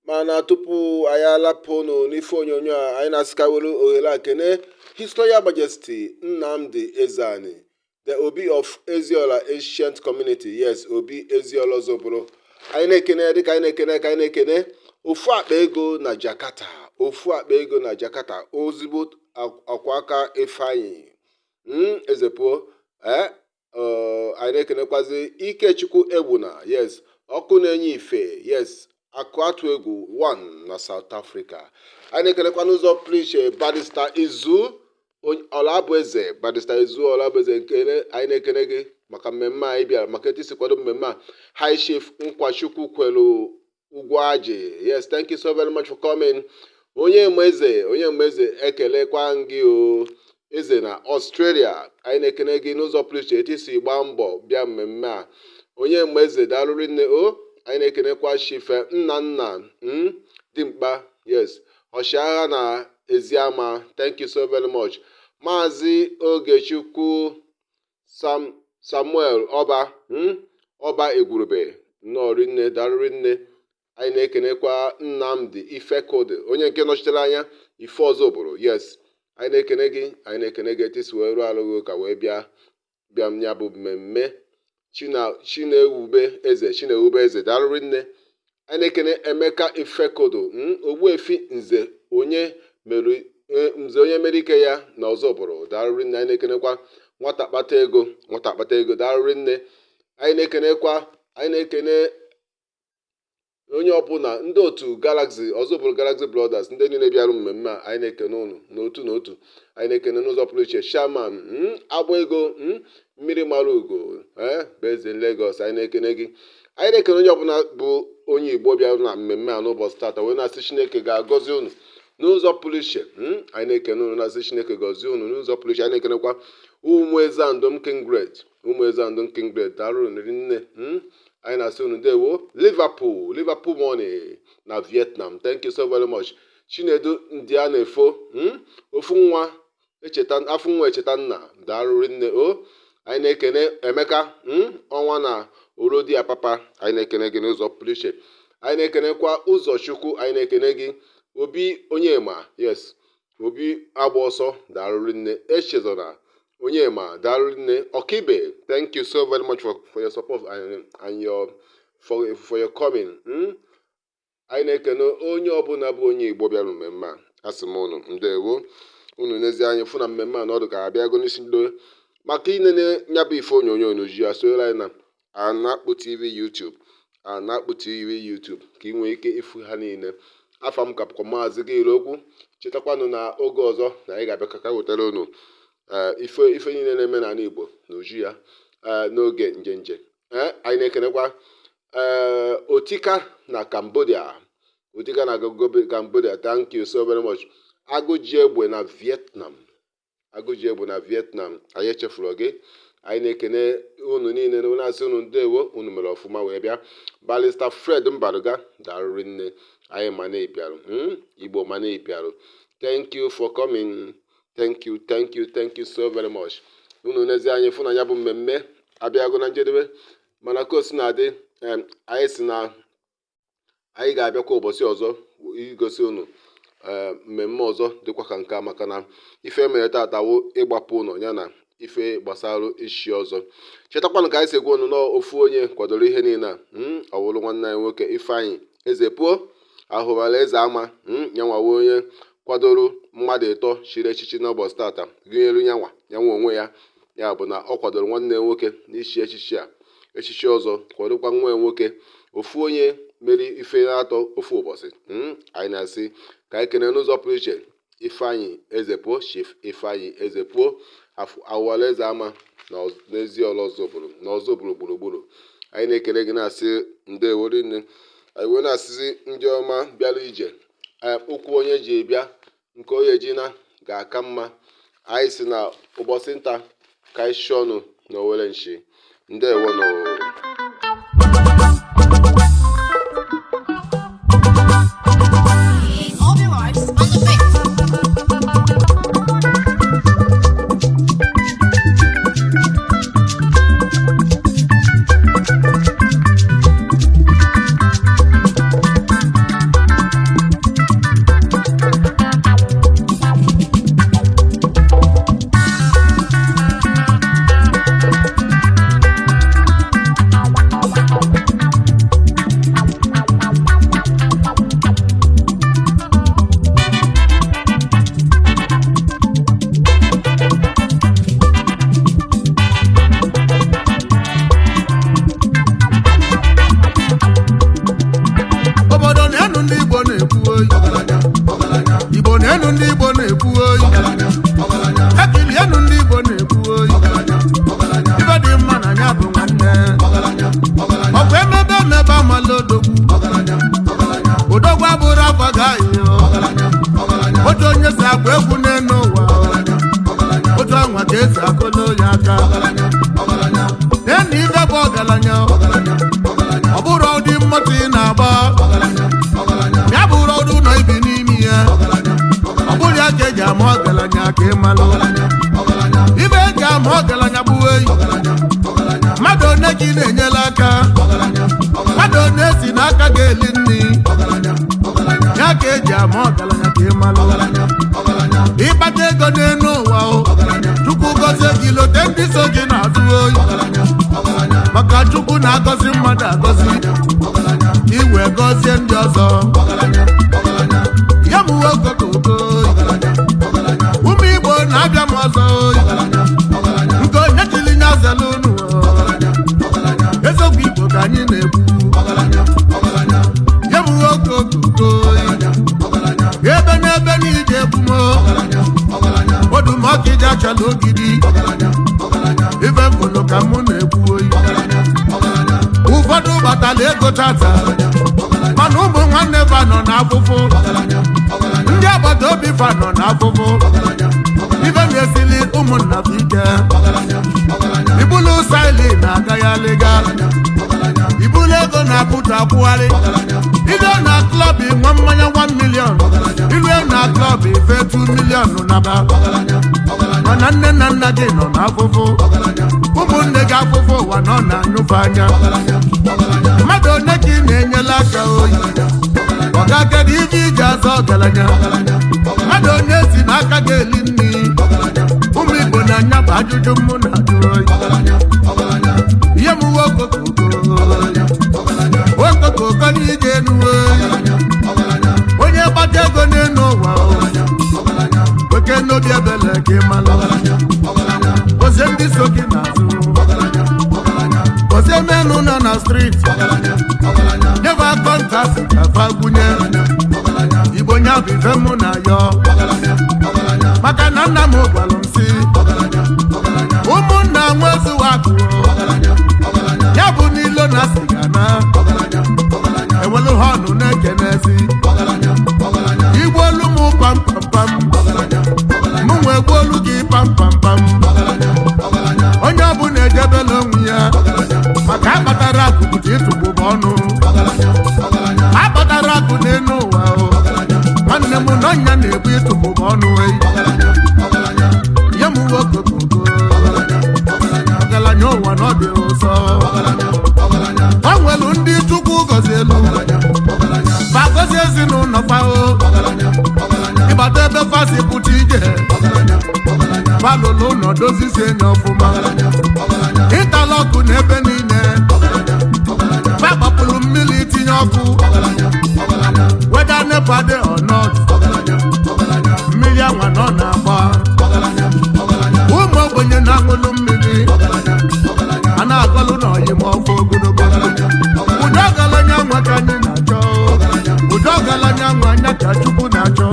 Mana tupu anyị alapụ unu n'ife onyonyo a, anyị na-asị ka welu ohere a kene His Royal Majesty Nnamdi Ezeani, the Obi of Eziola Ancient Community. Yes, Obi Eziola Ozubulu. Anyị na-ekene dịka anyị na-ekene ka anyị na-ekene ofu akpa ego na Jakarta, ofu akpa ego na Jakarta, ozigbo akwa aka Ifeanyi Ezepuo. Ee, anyị na-ekenekwazi Ikechukwu Egbuna, yes, ọkụ na-enye ife, yes, akụ atụ egwu 1 na South Africa. Anyị na-ekenekwa n'ụzọ pụrụ iche Barrister Izu Ọlabụeze, Barrister Izu Ọlabụeze, nkele anyị na-ekene gị maka mmemme a anyị bịara, maka etu isi kwado mmemme a. High Chief Nkwachukwu kwelu ugwu ajị, yes, thank you so very much for coming. Onye eze, onye eze, ekelekwa gị o, eze na Australia. Anyị na-ekene gị n'ụzọ pụrụ iche etu isi gbaa mbọ bịa mmemme a. Onye eze, daalụrị nne o. Anyị na-ekenekwa Chief nna nna dimkpa, yes, ọchịagha na Eziama, thank you so very much. Maazị Ogechukwu Sam Samuel Ọba, Ọba Egwurube, nnọọ rinne, daalụrị nne. Anyị na-ekenekwa Nnamdi Ifekode, onye nke nọchitere anya ife ọzọ obodo, yes, anyị na-ekene gị, anyị na-ekene gị etu isi wee rụọ alụghị ka wee bịa bịa ya bụ mmemme. Chinewube Eze, Chinewube Eze, daalụrị nne. Anyị na-ekene Emeka Ifekodo, Ogbuefi Nze onye mere Nze onye mere ike ya na ọzọ obodo, daalụrị nne. Anyị na-ekenekwa nwata kpata ego, nwata kpata ego, daalụrị nne. Anyị na-ekenekwa, anyị na-ekene onye ọbụla, ndị otu Galaxy Ozubulu, Galaxy Brothers, ndị niile bịara mmemme a. Anyị na-ekene unu n'otu n'otu. Anyị na-ekene n'ụzọ pụrụ iche Shaman agba ego, mmiri mara ugo, based in Lagos. Anyị na-ekene gị. Anyị na-ekene onye ọbụla bụ onye Igbo bịara na mmemme a n'ụbọchị tata, wee na-asị Chineke ga-agọzi unu n'ụzọ pụrụ iche. Anyị na-ekene unu, na-asị Chineke gọzie unu n'ụzọ pụrụ iche. Anyị na-ekenekwa ụmụ Ezandom Kindred, ụmụ Ezandom Kindred, daalụ nne. Anyị na-asị unu ndewo. Liverpool, Liverpool money na Vietnam, thank you so very much. Chinedu ndị a na-efo ofu nwa echeta afọ nwa echeta nna, daalụ nne o. Anyị na-ekene Emeka ọnwa na Orodi Apapa. Anyị na-ekene gị n'ụzọ pụrụ iche. Anyị na-ekenekwa Ụzọchukwu. Anyị na-ekene gị, Obi Onyema, yes, Obi agba ọsọ, daalụ nne. Echezona Onyema, daalụ nne. Ọkibe, thank you so very much for your support and your for your coming. Anyị na-ekene onye ọbụla bụ onye Igbo bịara mmemme a. Asị m unu ndewo. Unu n'ezie anyị fụ na mmemme a na ọdụ ka abịago n'isi ndo. Maka inene ya bụ ife onyonyo n'uju ya, sonyere anyị na Anakpụ TV YouTube, Anakpụ TV YouTube, ka ị nwee ike ịfụ ha niile. Afa m ka bụkwa Maazị gị Okwu. Chetakwanụ na oge ọzọ na anyị ga-abịa ka wetara unu ife ife niile na-eme n'ala Igbo n'uju ya n'oge njenje. Ee, anyị na-ekenekwa ee Otika na Cambodia, Otika na Cambodia, thank you so very much. Agụji egbe na Vietnam, Agụji egbe na Vietnam, anyị echefuru gị. Anyị na-ekene unu niile na na-asị unu ndewo. Unu mere ọfụma wee bịa. Barrister Fred Mbaruga, daalụrị nne. Anyị ma na ịbịarụ Igbo, ma na ịbịarụ. Thank you for coming. Thank you, thank you, thank you so very much. Unu n'ezie anyị fụ na ya bụ mmemme abịago na njedebe. Mana ka o si na-adị, anyị si na anyị ga-abịakwa ụbọchị ọzọ igosi unu mmemme ọzọ dịkwa ka nke a, maka na ife mere tata wụ ịgbapụ ụlọ ya na ife gbasara ishi ọzọ. Chetakwanụ ka anyị si gwa unu na ofu onye kwadoro ihe niile a, ọ wụrụ nwanne anyị nwoke Ifeanyị Ezepuo ahụbara eze ama nyanwawo, onye kwadoro mmadụ ịtọ chiri echichi n'ụbọchị tata, gụnyere nyanwa nyanwa onwe ya. Ya bụ na ọ kwadoro nwanne ya nwoke n'ichi echichi a, echichi ọzọ, kwadokwa nwa ya nwoke. Ofu onye mere ife atọ ofu ụbọchị. Anyị na-asị ka anyị kene n'ụzọ pụrụ iche Ifeanyị Ezepuo, Chief Ifeanyị Ezepuo awụwala eze ama na n'ezi ọla Ozubulu na Ozubulu gburugburu. Anyị na-ekele gị, na-asị ndewo rinne. Anyị wee na-asịzi ndị ọma bịara ije, ụkwụ onye ji bịa nke onye ji na ga-aka mma. Anyị si na ụbọchị nta ka anyị chụọ ọnụ na owere nshi. Ndewo nụ. Obi Vibes on the beat. agba egwu n'elu ụwa, otu anwa ka esi akụlụ ya aka. Nenu ife bụ ọgaranya, ọ bụrụ ụdị mmoto ị na-agba, ya bụrụ ọdụ ụlọ ibi n'ime ya, ọ bụrụ ya ka eji ama ọgaranya ka ị malụ. Ife eji ama ọgaranya bụ eyi mmadụ one ka ị na-enyela aka, mmadụ one si n'aka ga-eli nri, ya ka eji ama ọgaranya ka ị malụ. Ịkpata ego n'elu ụwa o, Chukwu gọzie gị, lote ndị so gị na-azụ oyi, maka Chukwu na-agọzi mmadụ agọzi, iwe gọzie ndị ọzọ. Ya bụ okokoko, ụmụ Igbo na-abịa m ọzọ, nke onye chiri nya zela unu. Eziokwu Igbo ka anyị na-ekwu. Ya bụ okokoko, ebe n'ebe n'ije ekwumo odumọkịja chala ogidi, ife mfụlụ ka mụ na-ekwu oyi. Ụfọdụ gbatala ego tata, mana ụmụ nwanne fa nọ n'afụfụ, ndị agbata obi fa nọ n'afụfụ, ife na-esili ụmụnna fa ike. Ibulu saili na-agaghalịga, ibulu ego na-apụta akwụgharị, ide na klọb nwa mmanya 1 million, ilue na klọb ife 2 million naba, mana nne na nna gị nọ n'afụfụ, ụmụnne gị afụfụ ụwa nọ na-anyụfe anya. Mmadụ one ka ị na-enyela aka oyi, ọ ga-akedu ife iji azọ ọgaranya? Mmadụ onye si n'aka ga-eli nri? Ụmụ Igbo na-anya bụ ajụjụ mụ na-ajụ oyi. Ihe m uwe okokoko okokoko n'ije enu oyi, onye gbata ego n'elu ụwa oke n'obi ebele ka ị malụ. Gozie ndị so gị n'azụ, gozie menụ nọ na streeti, nyebe kọntaktị ka fa gwunye. Igbo nya bụ ife mụ na yọ, maka na nna m gwalụ m si ụmụnna nwezuwa akụ, ya bụ n'ilo na siga na ewelu họnụ na-ekenezi. Igbo olu m pampampam, mụ nwe gbuolu gị pampampam. Onye ọbụla ejebela onwe ya, maka akpatara akụ bụta ịtụgbụba ọnụ, akpatara akụ n'elu ụwa o, nwanne m n'ọnya na-ebu ịtụgbụba ọnụ eyi. Nye m okokoko, ọgaranya ụwa na ọ dị ụsọ. O nwelu ndị Chukwu gọzie elu, fa gọzie ezinụlọ fa o, ịgbata ebe fa si pụta ije, fa lụlụ ụlọ dozizie enyi ọfụma, ịtala ọkụ n'ebe niile, fa gbapụrụ mmiri tinye ọkụ, weda nepa dị or not, mmiri anwa nọ na-agba. Ụmụ ogbenye na-aṅụlụ mmiri a na-agọlụ n'ọyị ma ọfọ ogologo. Ụdị ọgaranya nwa ka anyị na-achọ, ụdị ọgaranya nwa anya ka Chukwu na-achọ.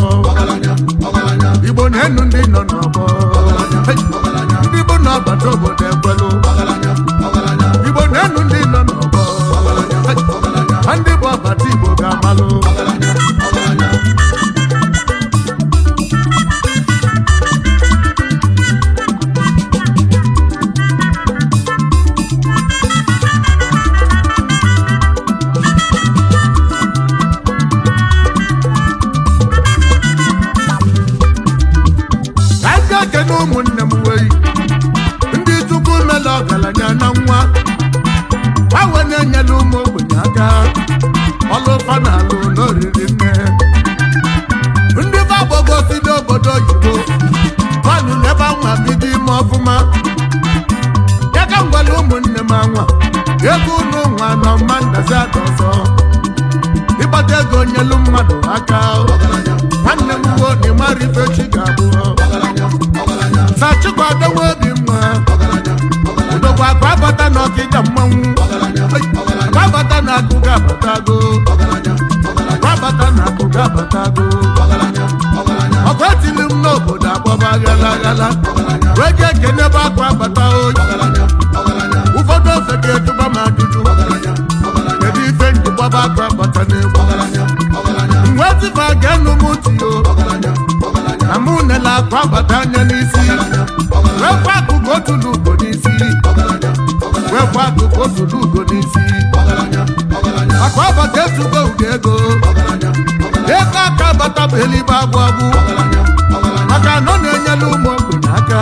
Igbo na-enu ndị nọ n'ọgbọ, ndị bụ n'ọgbata obodo ekwelụ. Igbo na-enu ndị nọ n'ọgbọ, ndị bụ ọbata Igbo ga-amalụ. Aka ụmụnne m wei, ndị Chukwu mela ọgaranya na nwa, gbanwe na-enyela ụmụ ogbenye aka, ọlụfa na alụ n'oriri nne. Ndị gbagbogo si n'obodo oyibo fanụ n'ebe anwa bido ime ọfụma, ya ka m gwara ụmụnne m anwa ego unu nwa nọ mma ndazi ada ọzọ. Ịgbata ego nyelu mmadụ aka, nwanne m wuo na ịmara ife chi ga-abụ. Sachukwu adowe obi mma, udokwa akụ abata na ọkịja mmanwụ, akụ abata na akụ ga-abatago, akụ abata na akụ ga-abatago. Ọkụ etili m n'obodo agbaba ghala ghala, wee jee kenebe akụ abata oyi. Ụfọdụ ofe ga-ejụba m ajụjụ, kedu ife njigbaba akụ abata n'egwu? Mgbe tifa ga-enu m ntị o, na mụ abata anya n'isi wekwa akụkụ otulu ugo n'isi wekwa akụkụ otulu ugo n'isi akụ abata etugo ugo ego ego aka abata bụ eluigwe agwụ agwụ maka na ọ na-enyela ụmụ ogbenye aka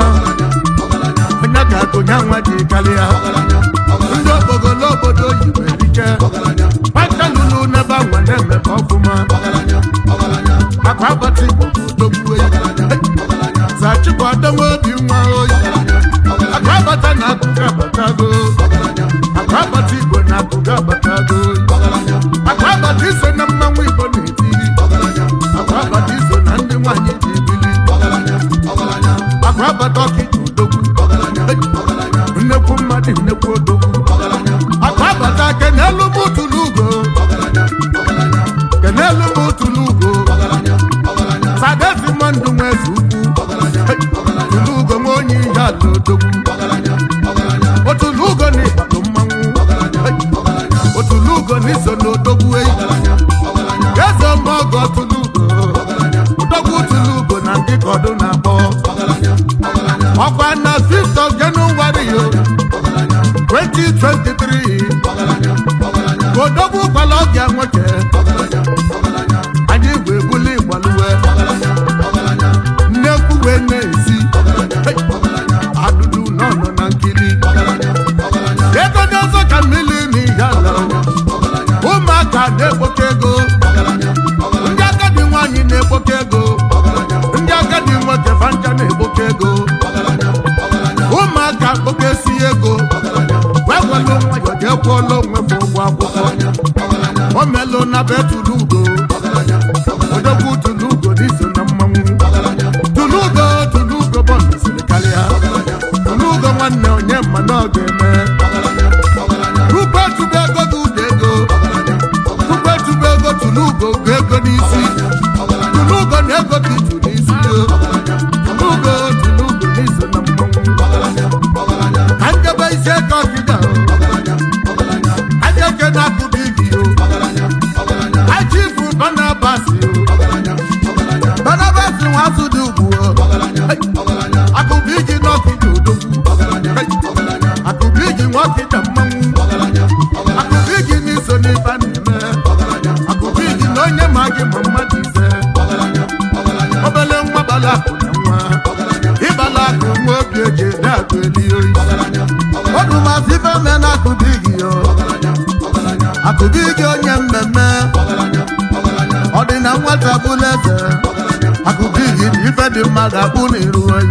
onye ka akụnye nwa ji karịa ndị okpogolo obodo oyibo erike nwata lulu n'ebe anwa na-emepe ọfụma akwa abata Igbo bụ odogwu Sachukwu adonwe obi nwa oyi akwa abata na akụkọ abatago akwa abata Igbo na akụkọ abatago akwa abata iso na mmanwụ Igbo na-eti akwa abata iso na ndị nwanyị ji bili akwa abata ọkịja odogwu nnekwu mmadụ nnekwu odogwu akwa abata kenelu m tụlụ ugo kenelu m tụlụ ugo sadezi mmadụ nwe eze ukwu tụlụ ugo nwe onye ihe ala odogwu otulu ugo na ịkpado mmanwụ otulu ugo na iso na odogwu eyi eze ọmọgọ tụlụ ugo odogwu tụlụ ugo na ndị ka ọdụ na-akpọ ọkwa na 5th of January 2023 odogwu kwala ọbịa nwoke anyị wee buli gbaluwe nnekwu wee na-esi adụdụ nọ nọ na nkiri ego dị ọzọ ka mmiri n'ihe ala ụmụaka na-ekpoke ego ndị agadi nwanyị na-ekpoke ego ndị agadi nwoke fancha na-ekpoke ego ụmụaka kpokesi ego wee welu nwayọ jee kwụọla onwe fa ụgwọ akwụkwọ o melụ na be tụrụ ugo odogwu tụrụ ugo n'iso na mmanwụ tụrụ ugo tụrụ ugo bọndụ siri karịa tụrụ ugo nwanne onye mma na ọ ga-eme tupu etube ego gị ụda ego tupu etube ego tụrụ ugo ugo ego n'isi tụrụ ugo na ego gị tụ n'isi tụrụ ugo tụrụ ugo n'iso na mmanwụ ka njebe isi ego ọkịda ajeke na-akụba ibi o achifu Barnabas o Barnabas nwa azụ dị ugwu o akụba iji n'ọkịda odogwu akụba iji nwa ọkịda mmanwụ akụba iji n'iso n'ife a na-eme akụba iji na onye ma gị ma mmadụ ise obele nwa bala akụ na nwa ịbala akụ nwa obi eji ede akụ eli oyi ọdụmasị ife me na akụba igi yo akụba igi onye mmemme ọ dị na nwata bụla eze akụba igi na ife dị mma ga-akpụ n'iru oyi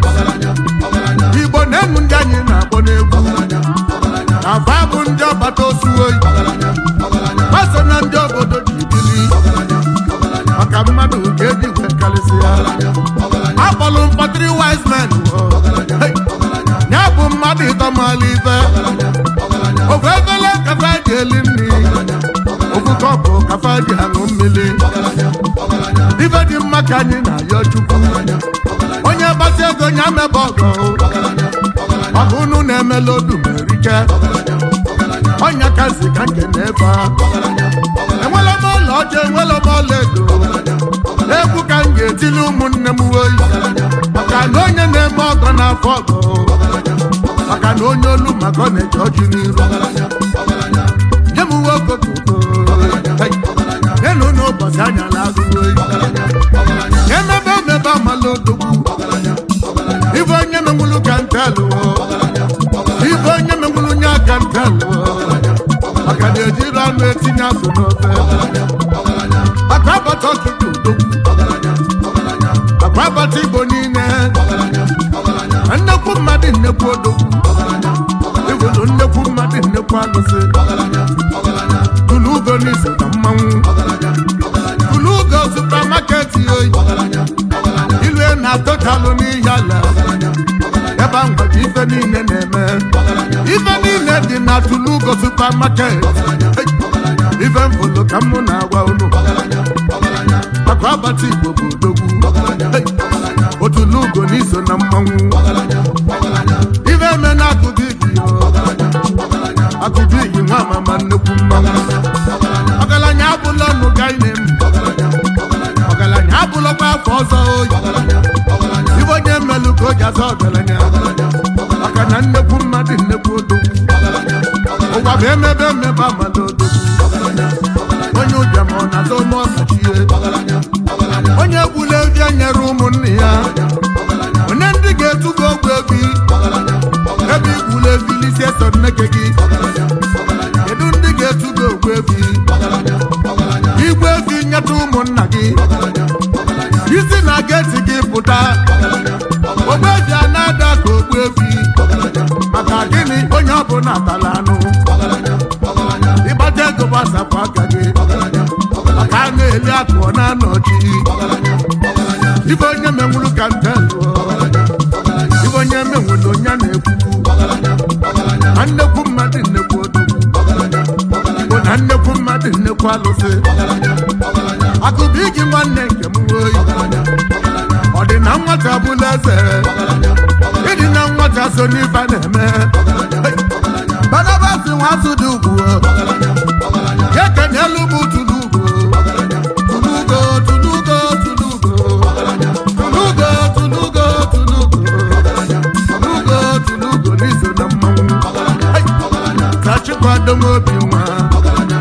Igbo na-enu ndị anyị na-akpọ n'egwu na fa bụ ndị ọgbata osu oyi gbaso na ndị obodo ji bili maka mmadụ nke eji wee karịsịa akpọlụ mkpọtịrị wise men ya bụ mmadụ ịtọmala ife ofu efele kafa ji eli nri ofu kọpụ kafa ji aṅụ mmiri ife dị mma ka anyị na-ayọ Chukwu onye gbasi ego nya mebe ọgọ ọgụ unu na-emela odumerike ọnya kazi ka nke na-ebe a enwela m ọla ọcha enwela m ọla edo egwu ka m ga-etili ụmụnne m oyi maka na onye na-eme ọgọ n'afọ ọgọ maka na onye olu maka ọ na-eje ọjụ n'iru nye m uwe okokoko nyenụ n'ụbọchị anyala agụụ oyi emebe emebe amala odogwu ife onye menwulu ka ntelụ ife onye menwulu nye aka ntelụ maka na ejiri anụ etinye azụ n'ofe akwa abata ọkịka odogwu akwa abata Igbo niile nnekwu mmadụ nnekwu odogwu iwelu nnekwu mmadụ nnekwu alụsị tụlụ ugo n'iso na mmanwụ tụlụ ugo supamaketi oyi ilue na totalụ n'ihi ala ebe ahụ ka ife niile na-eme ife niile dị na tụlụ ugo supamaketi ife mfụlụ ka mụ na-agwa unu akwa abata Igbo bụ odogwu otulu ugo n'iso na mmanwụ ife eme na akụba igi akụba igi nwa mama nnukwu mmanwụ ọgaranya abụla ọnụ ka anyị na-emu ọgaranya abụlọkwa afọ ọzọ oyi ife onye o ji azọ ọgaranya maka na nnekwu mmadụ nnekwu odogwu ụwa bụ emebe emebe amala odogwu onye ụbịam ọ na-azọ ome ọkachie onye gbula evi nyere ụmụnne ya onye ndị ga-etugo ogwu evi ebe igbula evi lisi eso nneke gị kedu ndị ga-etugo ogwu evi igwe evi nyeta ụmụnna gị isi na geti gị pụta ogbu evi a na-ada ka ogbu evi maka gịnị onye ọbụla tala anụ ịgbata ego gbasapụ aka gị maka a na-eli akụ ọ na-anọchi ibe onye menwuru ka nte lụọ ibe onye menwuru onye na-ekwu na nnekwu mmadụ nnekwu odogwu Igbo na nnekwu mmadụ nnekwu alụsị akụbụ igi nwanne nke m oyi ọ dị na nwata bụla eze ịdị na nwata so n'ife a na-eme Barnabas nwazụ dị ugwu ya kenelu m tulugo tulugo tulugo tulugo tulugo tulugo tulugo tulugo tulugo n'iso na mmanwụ Hey! Ka chikwado m obi nwa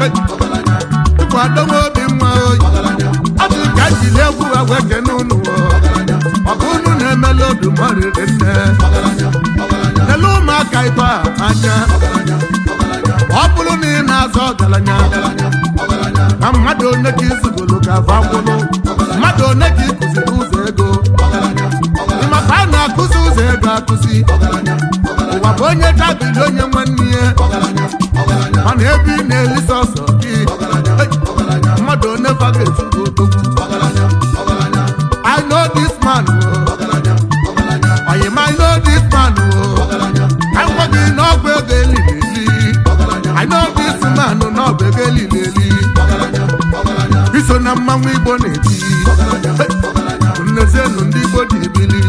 Hey! Chikwado m obi nwa oyi Asị ka jiri egwu ha wee kene unu ọgụ unu na-emela odumọrịrị nne lele ụmụaka ibe a anya ọ bụrụ na ị na-azọ ọgaranya na mmadụ one ka izugolo ka afọ akwụlụ mmadụ one ka ịkụziri ụzọ ego maka a na-akụzi ụzọ ego akụzi ụwa bụ onye tabiri onye nwanne ya mana ebe ị na-eli sọsọ gị mmadụ one fa ga-etugo odogwu I know this man oh. Oyim, I know this man oh. Ka m gwa gị na ọ bụ ego elili eli. I know this man na ọ bụ ego elili eli. Iso na mmanwụ Igbo na-eti nnezienụ ndị Igbo ji ebili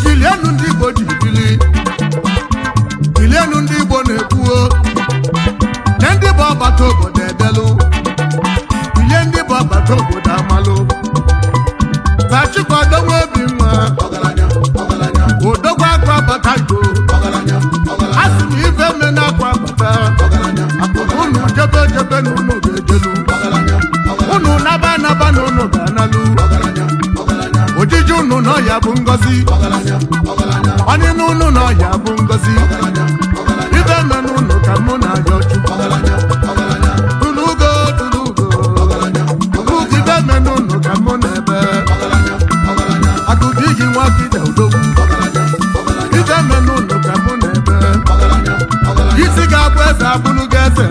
Kilienu ndị Igbo ji bili kilienu ndị Igbo na-ekwuo na ndị bụ ọgbata obodo ebelu kilie ndị bụ ọgbata obodo amalụ tachikwadonwe obi nwa odogwu akwa bata Igbo a sị m ife me na akwa bata akụkụ unu jebe jebe na unu ga-ejelu unu naba naba na unu ga-analụ ojiji unu n'ọya bụ ngọzi onye n'unu n'ọya bụ ngọzi ibe me n'unu ka mụ na-ayọ Chukwu tulugo tulugo tulugo ibe me n'unu ka mụ na-ebe akụkọ iji nwakide odogwu ibe me n'unu ka mụ na-ebe isi ga-abụ eze abụrụ gị eze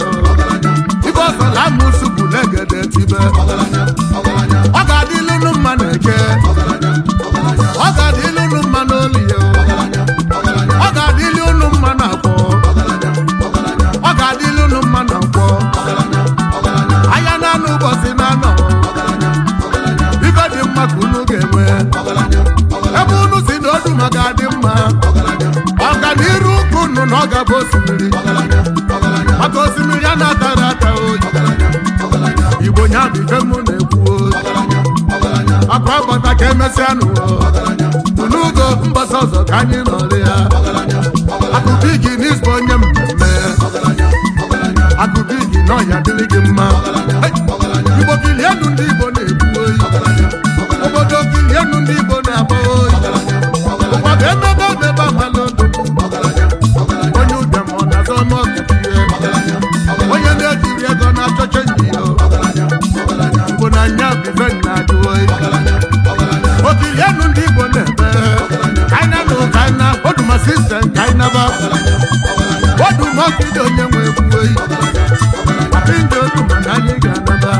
ibe ọsọla amụsụ bụ legede tibe ọ ga-adịlụ unu mma na eke ọ ga-adịlụ unu mma n'olie ọ ga-adịlụ unu mma na afọ ọ ga-adịlụ unu mma na nkwọ anya na-anụ ụbọchị na-anọ ife dị mma ka unu ga-enwe ebe unu si na odu ma ga-adị mma ọganiru ụkwụ unu na ọ ga-abụ osimiri maka osimiri a na-atara ata oyi Igbo nya bụ ife mụ na-ekwu oyi akwa agbata ka emesịa n'ụwa n'ugo mbọsị ọzọ ka anyị nọrị ya akụkọ igi n'izbu onye mmemme akụkọ igi n'ọhịa dịrị gị mma Hey! Igbo kilienu ndị Igbo na-ekwu oyi obodo kilienu ndị Igbo na-agba oyi ụwa bụ emebe emebe amala odogwu onye ụbịam ọ na-azọ ọmọkachie onye na-ejiri ego na-achọ chenji ya Igbo na anya bụ ife na-ajụ oyi okilienu ndị Igbo na-eme kaina na ụkaina oduma sistem kainaba oduma ọkịda onye nwe egwu oyi apịnda oduma na anyị ga-anaba